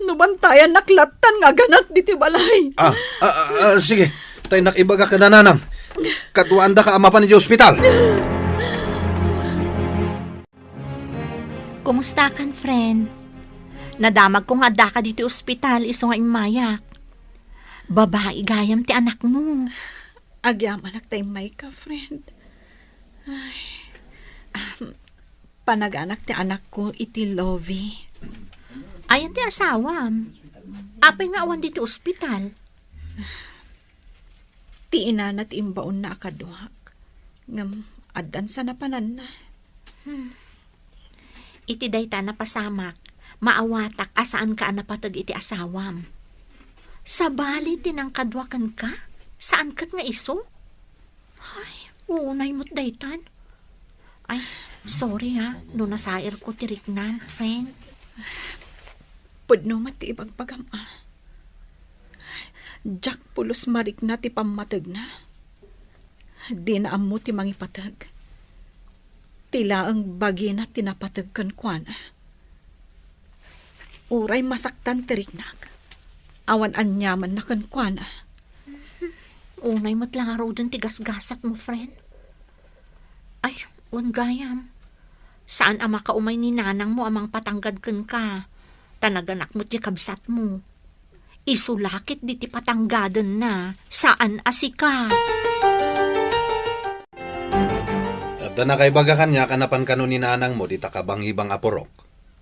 No bantayannak lattan nga aganak diti balay. Ah, ah, ah, ah, sige. Tay nak ibaga kada nanang. Kaduaandaka a mapan di ospital. Kumustakan, friend? Nadamagko nga addaka ditoy ospital isu nga immayak. Babai gayam ti anakmo. Agyamanak ta immayka, friend. Ay. Ahem. Panaganak ti anakko iti Lovie. Ayan ti asawam? Apay nga awan ditoy ospital? Ti inana ti imbaonna a kaduak, ngem addan sa napananna. Hmm. Iti dayta a napasamak, maawatak a saanka a napateg iti asawam. Sabali ti nangkadua kenka, saan ket nga isu? Ay, unay met daytan. Ay, sorry ha, no nasairko ti riknam, friend. Pudno met ti ibagbagam, a. Diak pulos marikna ti pammategna. Dina ammo ti mangipateg. Ti laeng bagina ti napateg kenkuana. Uray masaktan ti riknak, awan aniamanna kenkuana. Unay met la ngaruden ti gasgasatmo, friend. Ay, wen gayam. Saan a makaumay ni nanangmo a mangpatanggad kenka, ta naganak met ti kabsatmo. Isu la ket diti patanggadenna, saan a sika. Adda nakaibaga kaniak a napan kano ni nanangmo dita kabangibang a purok.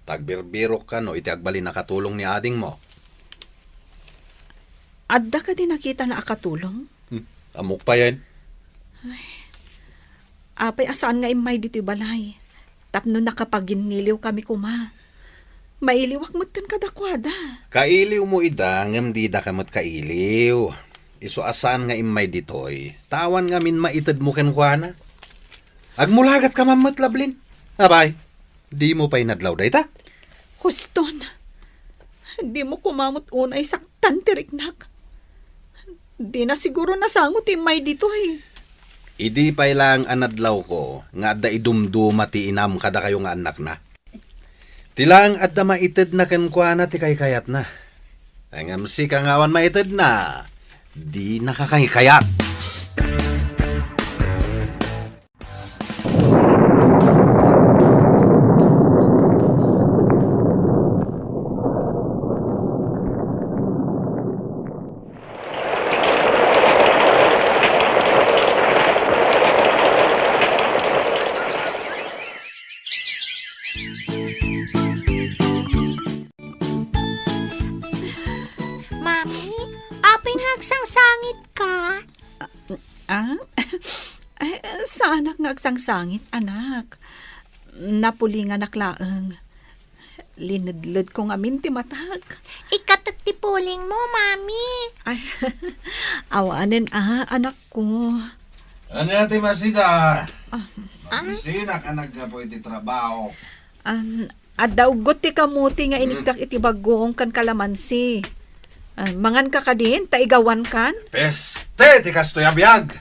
Ta agbirbirok kano iti agbalin a katulong ni adingmo. Adda kadi nakitana a katulong? Hmm, ammok payen. Ay. Apay a saan nga immay ditoy balay? Tapno nakapaginniliw kami koma. Mailiwak metten kadakuada. Kailiwmo ida, ngem didaka met kailiw. Isu a saan nga immay ditoy, ta awan ngamin maitedmo kenkuana. Agmulagat ka man met, Lablin. Apay, dimo pay nadlaw dayta? Huston, dimo koma met unay saktan ti riknak. Dina siguro nasango ti immay ditoy. Idi pay laeng a nadlawko nga adda idumduma ti inam kadakayo nga annakna. Ti laeng adda maitedna kenkuana ti kaykayatna. Ngem sika nga awan maitedna, dinaka kaykayat. Mami, apay nga agsangsangitka? Ah? Ay, saanak nga agsangsangit, anak. Napulinganak laeng. Linedledko ngamin ti matak. Ikatek ti pulingmo, Mami. Ay, awanen, a, anakko. Ania ti masida? Ah. Mabisinak a naggapu iti trabaho. Um, adda uggot ti kamuti nga inikkak iti baggoong ken kalamansi. Ah, manganka kadin, ta igawankan? Peste ti kastoy a biag!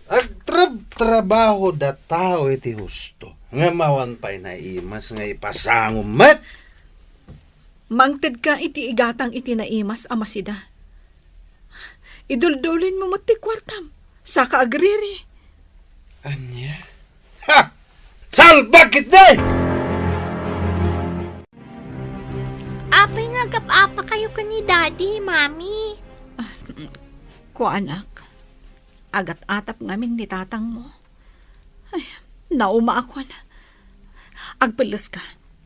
Agtrabtrabaho da tao iti husto, ngem awan pay naimas nga ipasangom met. Mangtedka iti igatang iti naimas a masida. Iduldulinmo met ti kuartam, saka agriri. Ania? Ha! Salbag ketdi! Apay nga agap-apakayo ken ni Daddy, Mami? Ah, kuanak. Agat-atap ngamin ni tatangmo. Ay, naumaakon. Agpelleska,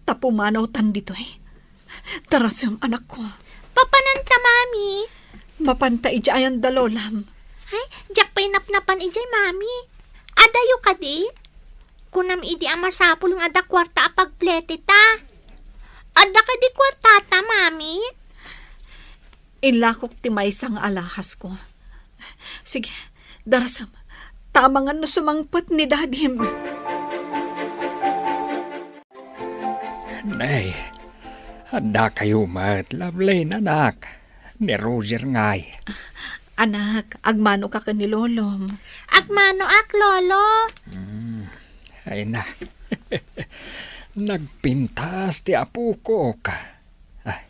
ta pumanawtan ditoy. Tarasem, anakko. Papananta, Mami? Mapanta idiay ayan da lolam. Ay, diak pay napnapan idiay, Mami. Adayo kadi? Kunam idi a masapul nga adda kuarta a pagpleteta. Adda kadi kuartata, Mami? Inlakok ti maysa nga alahasko. Sige, darasem. Tamangan no sumangpet ni dadim. Nay, adda kayo met, Lovelyn, anak. Ni Roger ngay. Anak, agmano ka ken ni Lolom. Agmanoak, Lolo. Hmm, ay na. Nagpintas ti apokok. Ah,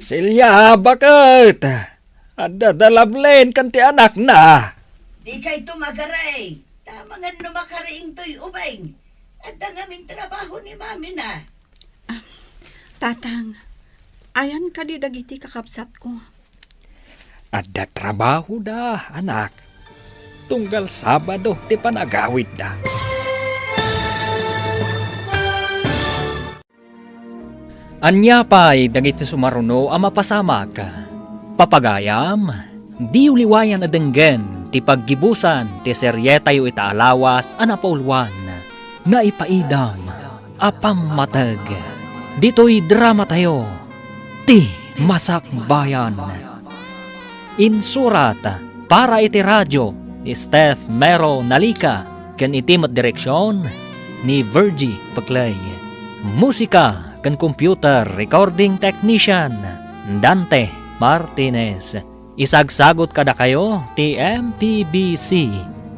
Celia, baket? Adda da Lovelyn ken ti anakna. Dikay tumagaray. Tamangan no makariing toy ubing. Adda ngamin trabaho ni mamina. Ah, Tatang, ayan kadi dagiti kakabsatko? Adda trabahoda, anak. Tunggal Sabado ti panagawidda. Ania pay dagiti sumaruno a mapasamak? Papagayam, diyo liwayan a denggen ti paggibusan ti serietayo ita a lawas a napauluan, Naipaidam a Pammateg. Ditoy dramatayo, Ti Masakbayan. Insurat para iti radio ni Steph Mero Nalica ken iti met direksion ni Virgie Peclay. Musika ken computer recording technician, Dante Martinez. Isagsagut kadakayo ti M P B C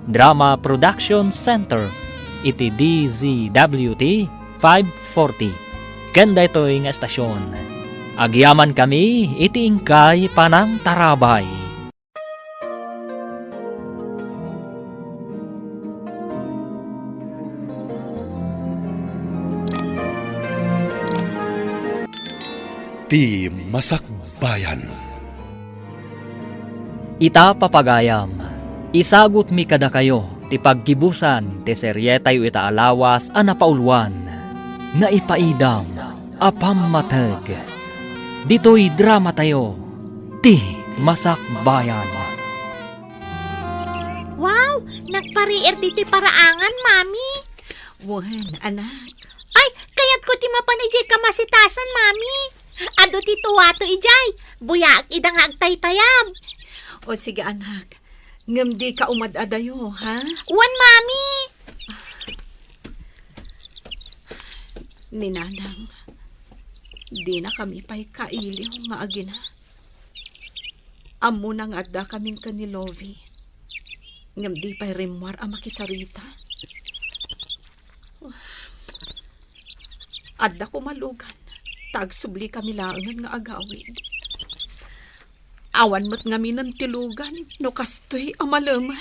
Drama Production Center iti D Z W T five forty. Ken daytoy nga estasion, agyamankami iti inkay panangtarabay. Ti Masakbayan. Ita, papagayam, isagutmi kadakayo ti paggibusan ti serietayo ita a lawas a napauluan, Naipaidam a Pammateg. Ditoy dramatayo, Ti Masakbayan. Wow! Nagpariir ditoy paraangan, Mami. Wen, anak. Ay, kayatko ti mapan idiay kamasitasan, Mami. Adu ti tuwato idiay. Buyaak ida nga agtaytayab. O sige, anak. Ngem dika umad-adayo, ha? Wen, Mami. Ni Nanang, dinakami pay kailiw nga agina. Ammona nga addakamin ken ni Lovie, ngem di pay rimmuar a makisarita. Adda koma lugan, ta agsublikami laengen nga agawid. Awan met ngaminen ti lugan no kastoy a malemen.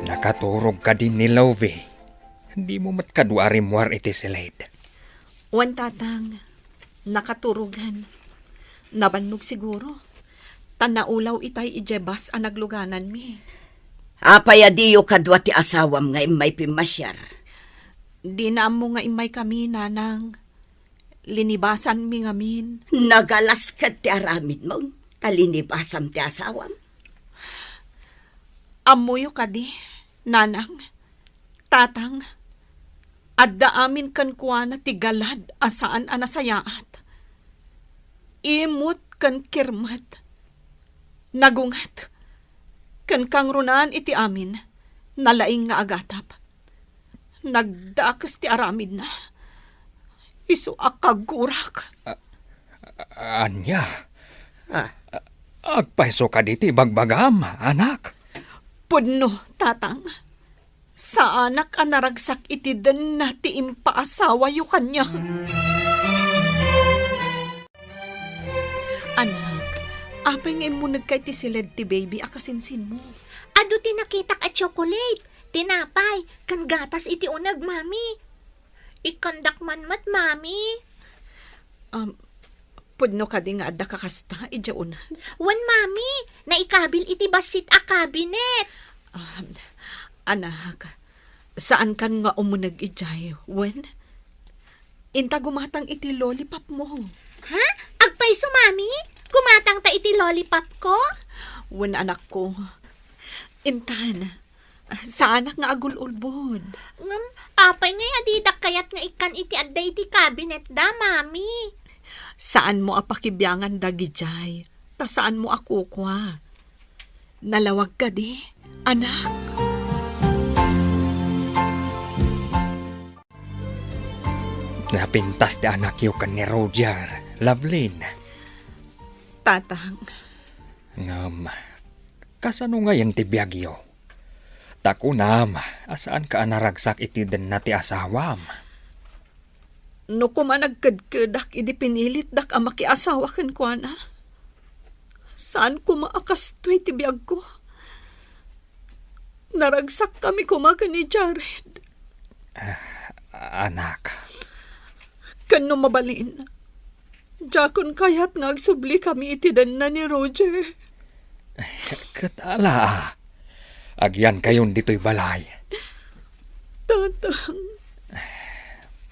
Nakaturog kadi ni Lovie? Dimo met kadu a rimmuar iti siled? Wen, Tatang. Nakaturogen. Nabannog siguro. Ta naulaw itay idiay bus a naglugananmi. Apay a diyo kadua ti asawam nga immay pimmasiar? Dina ammo nga immay kami, Nanang. Linibasanmi ngamin. Nagalas ket ti aramidmo, ta linibasam ti asawam. Ammoyo kadi, Nanang, Tatang, adda amin kenkuana ti galad a saan a nasayaat. Imot ken kirmet, nagunget, ken kangrunaan iti amin, nalaing nga agatap. Nagdakes ti aramidna. Isu a kagurak. A-, a-, ania? Ah. Agpayso kadi ti ibagbagam, anak? Pudno, Tatang. Saanak a naragsak iti denna ti impaasawayo kaniak. Anak, apay nga immunegka iti siled ti baby a kasinsinmo? Adu ti nakitak a tsokolate, tinapay, ken gatas iti uneg, Mami. Ikkandak man met, Mami. Um, pudno kadi nga adda kakasta idiay uneg? Wen, Mami, naikabil iti bassit a cabinet. Um, anak, saankan nga umuneg idiay, wen? Inta gumatang iti lollipop mo. Ha? Agpayso, Mami? Gumatang ta iti lollipop ko? Wen, anakko. Intan, saanak nga agul-ulbod. Ngem, Apay ngay a didak kayat nga ikkan iti adda iti cabinet da, Mami? Saanmo a pakibiangan dagidiay, ta saanmo a kukua. Nalawag kadi, anak? Napintas ti anakyo ken ni Roger, Lovelyn. Tatang. Ngem, kasano ngayen ti biagyo? Ta kunam a saanka a naragsak iti denna ti asawam. No koma nagkedkedak idi pinilitdak a makiasawa kenkuana, saan koma a kastoy ti biagko. Naragsakkami koma ken ni Jared. Ah, anak. Ken no mabalin, diakon kayat nga agsublikami iti denna ni Roger. Ket ala, agyankayon ditoy balay. Tatang.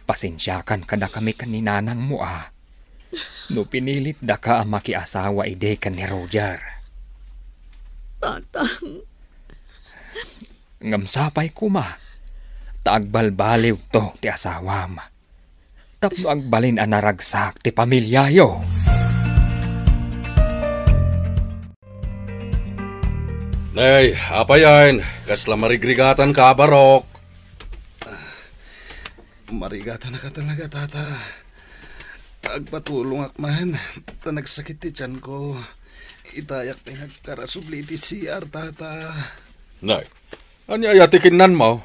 Pasensiakan kadakami ken ni nanangmo a no pinilitdaka a makiasawa idi ken ni Roger. Tatang. Ngem sapay koma, ta agbalbaliwto ti asawam. Tapno agbalin a naragsak ti pamiliayo. Nay, apay ayan, kasla marigrigatanka, Barok? Marigatanaka talaga, Tata. Agpatulongak man, ta nagsakit ti tianko. Itayak ti nagkarasubli iti C R, Tata. Nay, ania aya ti kinnanmo?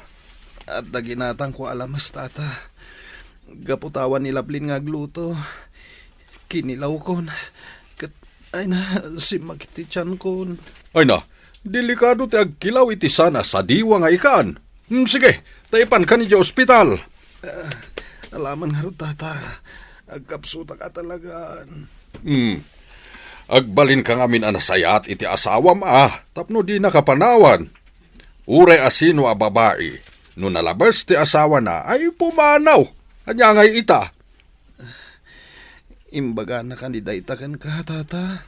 Adda ginatangko a lamas, Tata. Gapu ta awan ni Lovelyn nga agluto, kinilawkon. Ket, ay na, simmakit ti tiankon. Ay na, delikado ti agkilaw iti saan a sadiwa nga ikan. Hmm, sige, ta ipankan idiay ospital. Ah, alaman ngarud, Tata. Agkapsutak a talagan. Hmm. Agbalinka ngamin a nasayaat iti asawam a tapno dinaka panawan. Uray a sino a babai, no nalabes ti asawana, ay pumanaw. Ania ngay ita? Imbaganaka ni dayta kenka, Tata?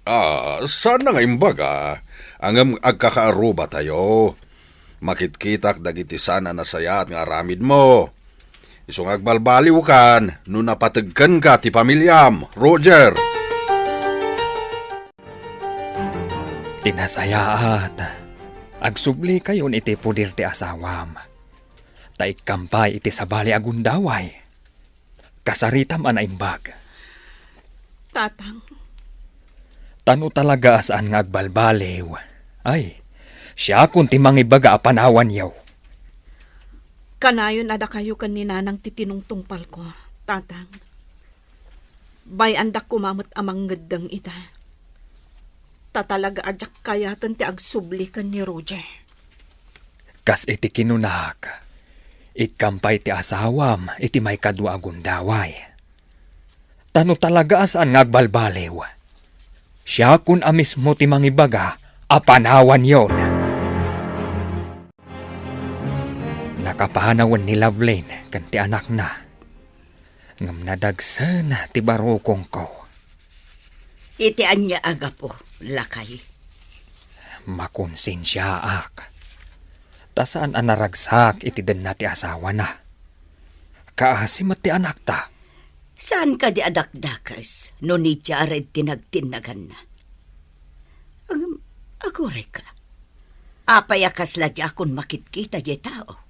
Ah, saanna nga imbaga, ngem agkakaarrubatayo. Makitkitak dagiti saan a nasayaat nga aramidmo. Isu nga agbalbaliwkan no napateg kenka ti pamiliam, Roger. Ti nasayaat, agsublikayon iti poder ti asawam. Ta ikkam pay iti sabali a gundaway. Kasaritam a naimbag. Tatang. Ta no talaga a saan nga agbalbaliw, ay, siakon ti mangibaga a panawanyo. Kanayon a dakayo ken ni Nanang ti tinungtungpalko, Tatang. Bay-andak koma met a mangngeddeng ita. Ta talaga a diak kayaten ti agsubli ken ni Roger. Kas iti kinunak, ikkam pay ti asawam iti maikadua a gundaway. Ta no talaga a saan nga agbalbaliw, siakon a mismo ti mangibaga a panawanyon. Nakapanawen ni Lovelyn ken ti anakna. Ngem nadagsen ti barukongko. Iti ania a gapu, lakay? Makonsensiaak. Ta saan a naragsak iti denna ti asawana. Kaasi met ti anakta. Saan kadi a dakdakes no ni Jared ti nagtinnaganna? Ngem, agurayka. Apay a kasla diakon makitkita diay tao?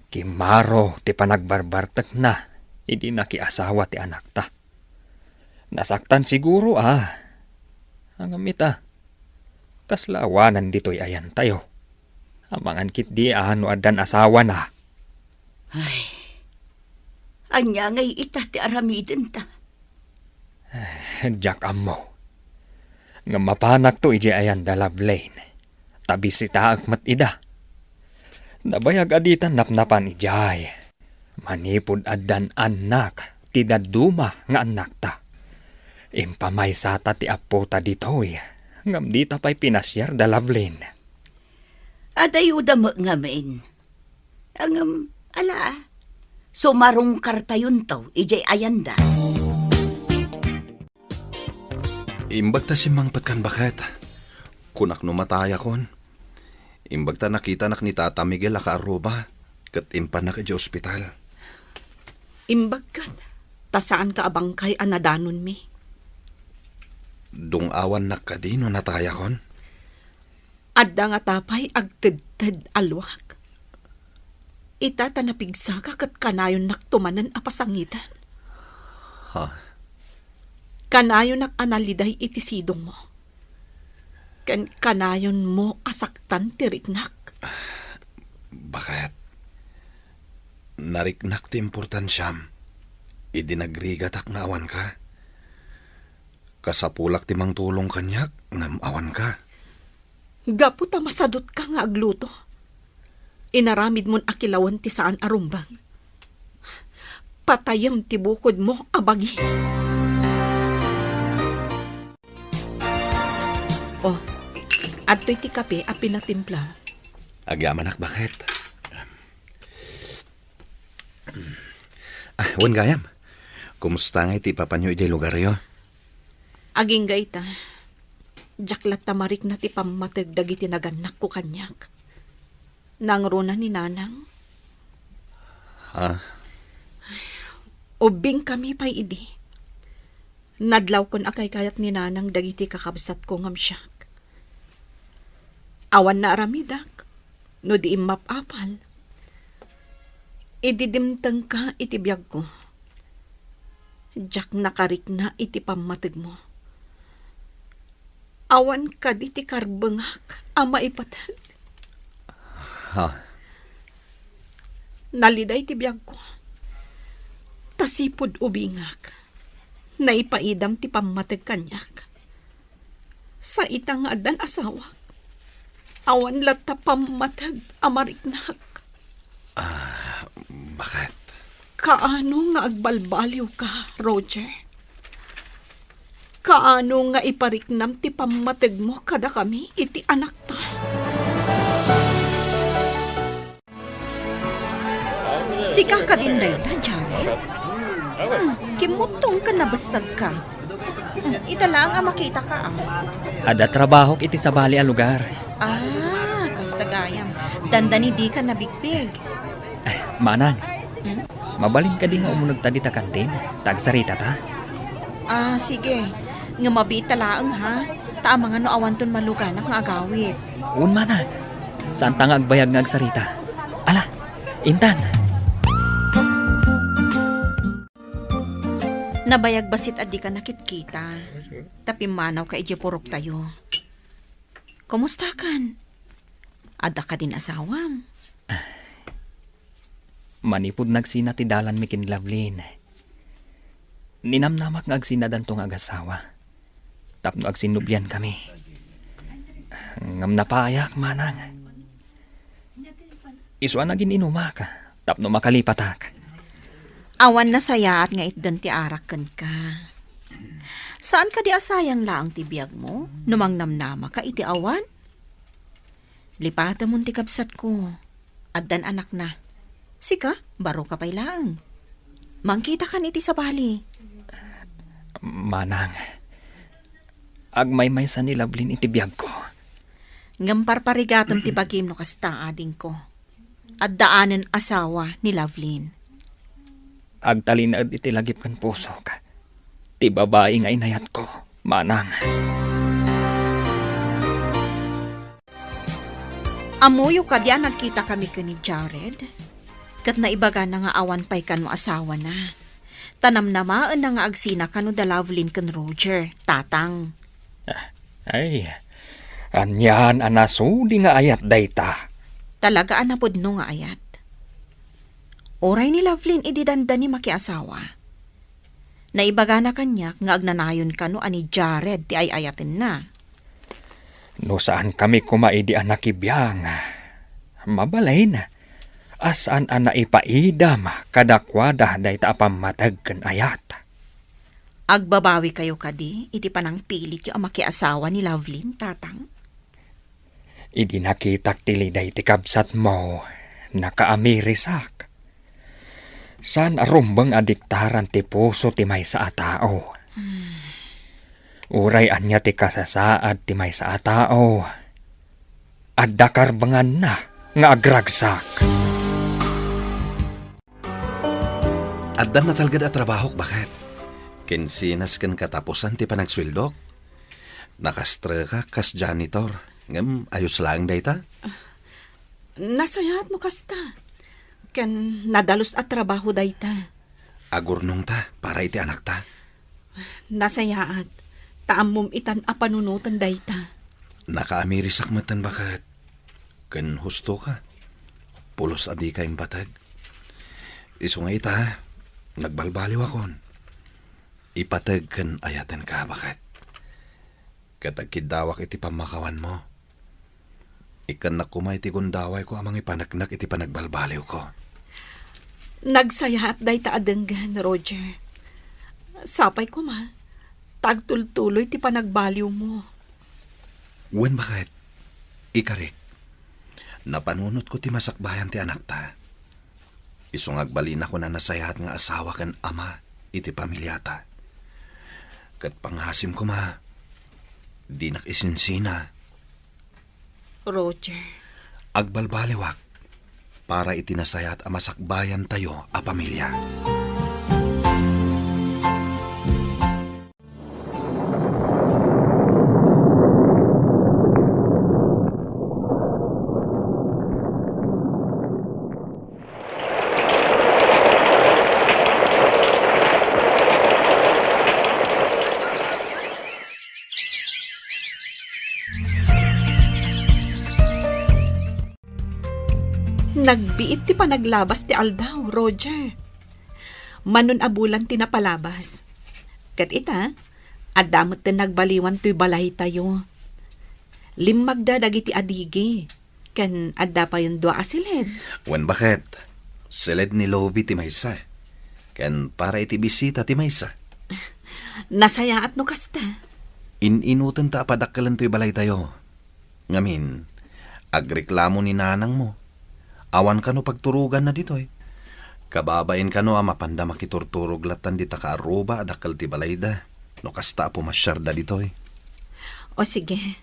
Kimmaro ti panagbarbartekna idi nakiasawa ti anakta. Nasaktan siguro a. Ngem ita, kasla awanan ditoy ayantayo. Amangan ketdi a no addan asawana. Ay, ania ngay ita ti aramidenta? Diak ammo. Ngem mapanakto idiay ayanda, Lovelyn. Ta bisitaek met ida. Nabayag a ditan napnapan idiay. Manipud addan annak ti dadduma nga annakta. Impamaysata ti appota ditoy, ngem dita pay pinasiarda, Lovelyn. Adayoda met ngamin. Ngem, ala, sumarungkartayonto idiay ayanda. Imbag ta simmangpetkan, baket. Kunak no matayakon. Imbag ta nakitanak ni Tata Miguel a kaarruba, ket impannak idiay ospital. Imbag ket, ta saanka a bangkay a nadanonmi. Dung-awannak kadi no natayakon? Adda ngata pay agtedted a luak. Ita ta napigsaka ket kanayonnakto manen a pasangiten. Ha? Kanayonak a naliday iti sidongmo. Ken kanayonmo a saktan ti riknak. Baket, nariknak ti importansiam idi nagrigatak nga awanka. Kasapulak ti mangtulong kaniak ngem awanka. Gapu ta masadutka nga agluto, inaramidmon a kilawen ti saan a rumbeng. Patayem ti bukodmo a bagi. Oh, adtoy ti kape a pinatimplam. Agyamanak, Baket. Ah, wen gayam. Kumusta ngay ti ipapanyo idiay lugaryo? Agingga ita, diak latta marikna ti pammateg dagiti nagannakko kaniak. Nangruna ni Nanang. Ha? Ubbingkami pay idi. Nadlawkon a kaykayat ni Nanang dagiti kakabsatko ngem siak. Awan naaramidak no di immap-apal. Idi dimtengka iti biagko, diak nakarikna iti pammategmo. Awan kadi ti karbengak a maipateg. Ha? Naliday ti biagko. Ta sipud ubingak, naipaidam ti pammateg kaniak. Sa ita nga addan asawak, awan latta pammateg a mariknak. Ah, Baket? Kaano nga agbalbaliwka, Roger? Kaano nga ipariknam ti pammategmo kadakami iti anakta? Sika kadin dayta, Jared? Hmm, kimmutong ken nabessegka. Hmm, ita laeng a makitaka, ah. Adda trabahok iti sabali a lugar. Ah, kasta gayam. Dandani dika nabigpig. Eh, Manang, hmm? Mabalin kadi nga umunegta dita kantin, ta agsaritata? Ah, sige. Ngem mabiitta laeng, ha? Ta amangan no awanton maluganak nga agawid. Wen, Manang. Saanta nga agbayag nga agsarita. Ala, intan. Nabayag bassit a dika nakitkita. Ta pimmanawka idiay puroktayo. Kumustakan? Adda kadin asawam? Manipud nagsina ti dalanmi ken Lovelyn, ninamnamak nga agsinadanto nga agasawa tapno agsinnubliankami. Ngem napayak, Manang. Isu a nagin-inumak tapno makalipatak. Awan nasayaat nga itdan ti arak kenka. Saan kadi a sayang laeng ti biagmo no mangnamnamaka iti awan? Lipatemon ti kabsatko. Addan anakna. Sika, baroka pay laeng. Mangkitakan iti sabali. Manang, agmaymaysa ni Lovelyn iti biagko. Ngem parparigatem ti bagim no kasta, adingko. Addaanen asawa ni Lovelyn. Agtalinaed iti lagip ken pusok ti babai nga inayatko, Manang. Ammoyo kadi a nagkitakami ken ni Jared? Ket naibagana nga awan pay kano asawana. Ta namnamaenna nga agsina kano da Lovelyn ken Roger, Tatang. Ah, ay, anian a nasudi nga ayat dayta? Talaga a napudno nga ayat. Uray ni Lovelyn idi dandani makiasawa. Naibagana kaniak nga agnanayon kano a ni Jared ti ay-ayatenna. No saankami koma idi a nakibiang, mabalin a saan a naipaidam kadakuada dayta a pammateg ken ayat. Agbabawikayo kadi iti panangpilityo a makiasawa ni Lovelyn, Tatang? Idi nakitak ti liday ti kabsatmo, nakaamirisak. Saan a rumbeng a diktaran ti puso ti maysa a tao. Hmm. Uray ania ti kasasaad ti maysa a tao, adda karbenganna nga agragsak. Addan natalged a trabahok, baket. Kinsinas ken katapusan ti panagsueldok. Nakastrekak kas janitor. Ngem ayos laeng dayta. Nasayaat no kasta. Ken nadalus a trabaho dayta. Agurnongta para iti anakta. Nasayaat, ta ammom itan a panunoten dayta. Nakaamirisak metten, baket. Ken husto ka. Pulos a dika impateg. Isu nga ita, nagbalbaliwakon. Ipateg ken ayatenka, baket. Ket agkiddawak iti pammakawanmo. Ikkannak koma iti gundawayko a mangipaneknek iti panagbalbaliwko. Nagsayaat dayta a denggen, Roger. Sapay koma, ta agtultuloy ti panagbaliwmo. Wen, baket, ikarik, napanunotko ti masakbayan ti anakta. Isu nga agbalinakon a nasayaat nga asawa ken ama iti pamiliata. Ket pangasim koma, dinak isinsina. Roger. Agbalbaliwak para iti nasayaat a masakbayantayo a pamilia. Nagbiit ti panaglabas ti aldaw, Roger. Manon a bulan ti napalabas. Ket ita, adda met ti nagbaliwan toy balaytayo. Limmagda dagiti adigi, ken adda payon dua a siled. Wen, baket, siled ni Lovie ti maysa, ken para iti bisita ti maysa. Nasayaat no kasta. In-inutenta a padakkelentayo toy balaytayo. Ngamin, agreklamo ni nanangmo. Awan kano pagturoganna ditoy. Kababain kano a mapanda makiturturog lattan dita kaarruba a dakkel ti balayda, no kasta a pumasiarda ditoy. O sige,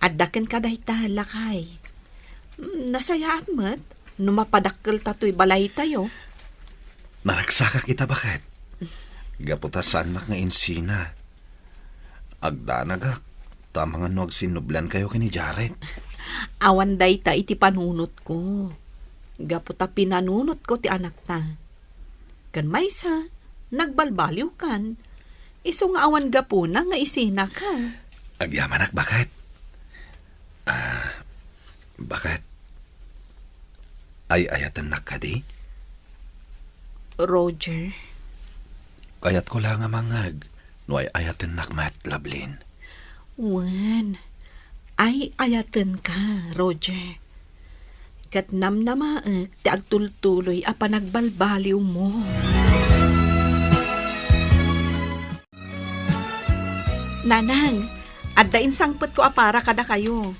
adda kenka dayta, lakay. Mm, nasayaat met no mapadakkelta toy balaytayo. Naragsakak ita, baket. Gapu ta saannak nga insina. Agdanagak, ta amangan no agsinnublankayo ken ni Jared. Awan dayta iti panunotko. Gapu ta pinanunotko ti anakta. Ken maysa, nagbalbaliwkan. Isu nga awan gapuna nga isinaka. Agyamanak, baket. Ah, baket. Ay-ayatennak kadi? Roger. Kayatko la nga mangngeg no ay-ayatennak met, Lovelyn. Wen, ay-ayatenka, Roger. Ket namnamaek ti agtultuloy a panagbalbaliwmo. Nanang, adda insangpetko a para kadakayo.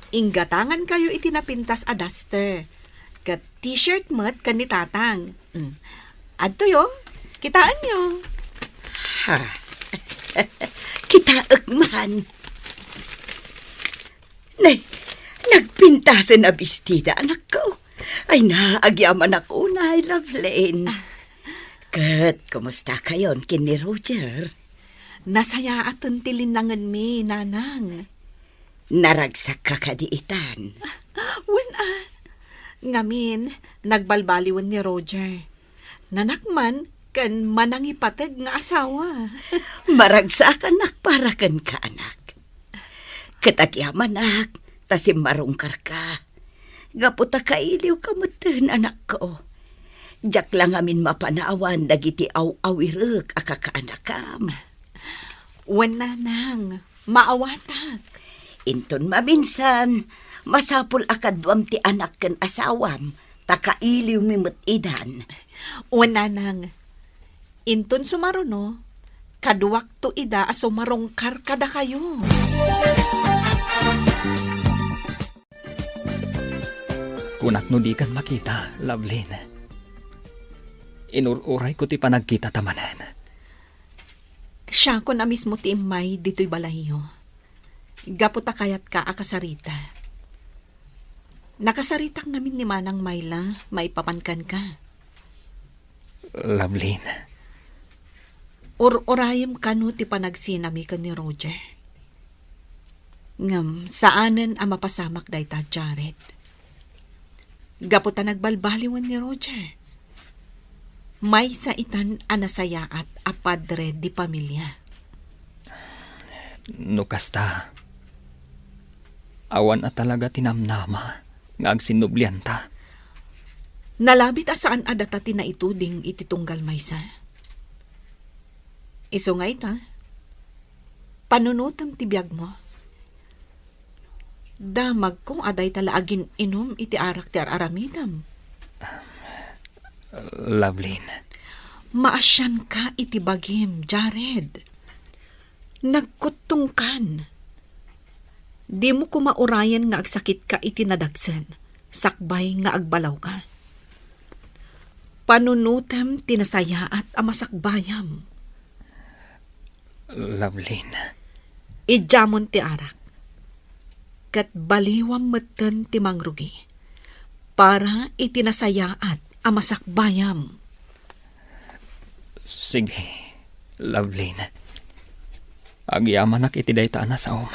Inggatangankayo iti napintas a duster. Ket t-shirt met ken ni Tatang. Mm. Adtoyo, kitaenyo. Ha. Kitaek man. Nay, nagpintasen a bestida, anakko. Ay na, agyamanak unay, Lovelyn. Ket, kumustakayon ken ni Roger? Nasayaaten ti linnangenmi, Nanang. Naragsakka kadi itan? Wen a. Ngamin, nagbalbaliwen ni Roger. Nanak man ken manangipateg nga asawa. Maragsakanak para kenka, anak. Ket agyamanak ta simmarungkarka. Gapu ta kailiwka metten, anakko. Diak la ngamin mapanawan dagiti aw-awirek a kakaanakam. Wen, Nanang, maawatak. Inton maminsan, masapul a kaduam ti anak ken asawam, ta kailiwmi met idan. Wen, Nanang, inton sumaruno, kaduakto ida a sumarungkar kadakayo. Kunak no dikan makita, Lovelyn. Inur-urayko ti panagkitata manen. Siakon a mismo ti immay ditoy balayyo. Gapu ta kayatka a kasarita. Nakasaritak ngamin ni Manang Myla maipapan kenka. Lovelyn. Ur-urayem kano ti panagsinami ken ni Roger. Ngem saanen a mapasamak dayta, Jared. Gapu ta nagbalbaliwen ni Roger, maysa itan a nasayaat a padre di pamilia. No kasta, awan a talaga ti namnama nga agsinnublianta. Nalabit a saan a data ti naituding iti tunggal maysa. Isu nga ita, panunutem ti biagmo. Damagko a dayta la agin-inum iti arak ti ar-aramidem. Lovelyn. Maasianka iti bagim, Jared. Nagkuttongkan. Dimo koma urayen nga agsakitka iti nadagsen, sakbay nga agbalawka. Panunutem ti nasayaat a masakbayam. Lovelyn. Idiamon ti arak. Ket baliwam metten ti mangrugi para iti nasayaat a masakbayam. Sige, Lovelyn. Agyamanak iti dayta a nasaom.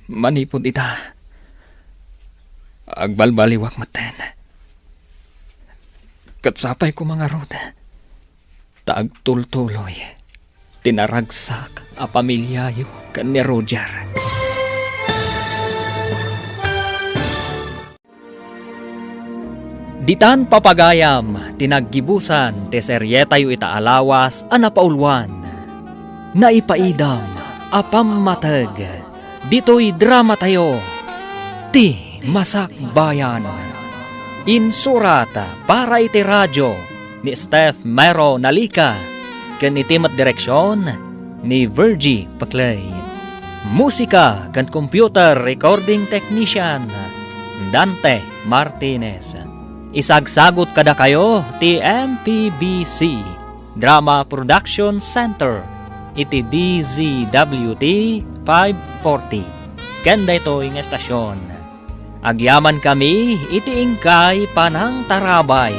Manipud ita, agbalbaliwak metten. Ket sapay koma ngarud ta agtultuloy ti naragsak a pamiliayo ken ni Roger. Ditan papagayam ti naggibusan ti serietayo ita a lawas a napauluan, Naipaidam a Pammateg, ditoy dramatayo, Ti Masakbayan. Insurat para iti radio ni Steph Mero Nalica ken iti met direksion ni Virgie Paclay. Musika ken computer recording technician, Dante Martinez. Isagsagut kadakayo ti M P B C Drama Production Center iti D Z W T five forty. Ken daytoy nga estasion, agyamankami iti inkay panangtarabay.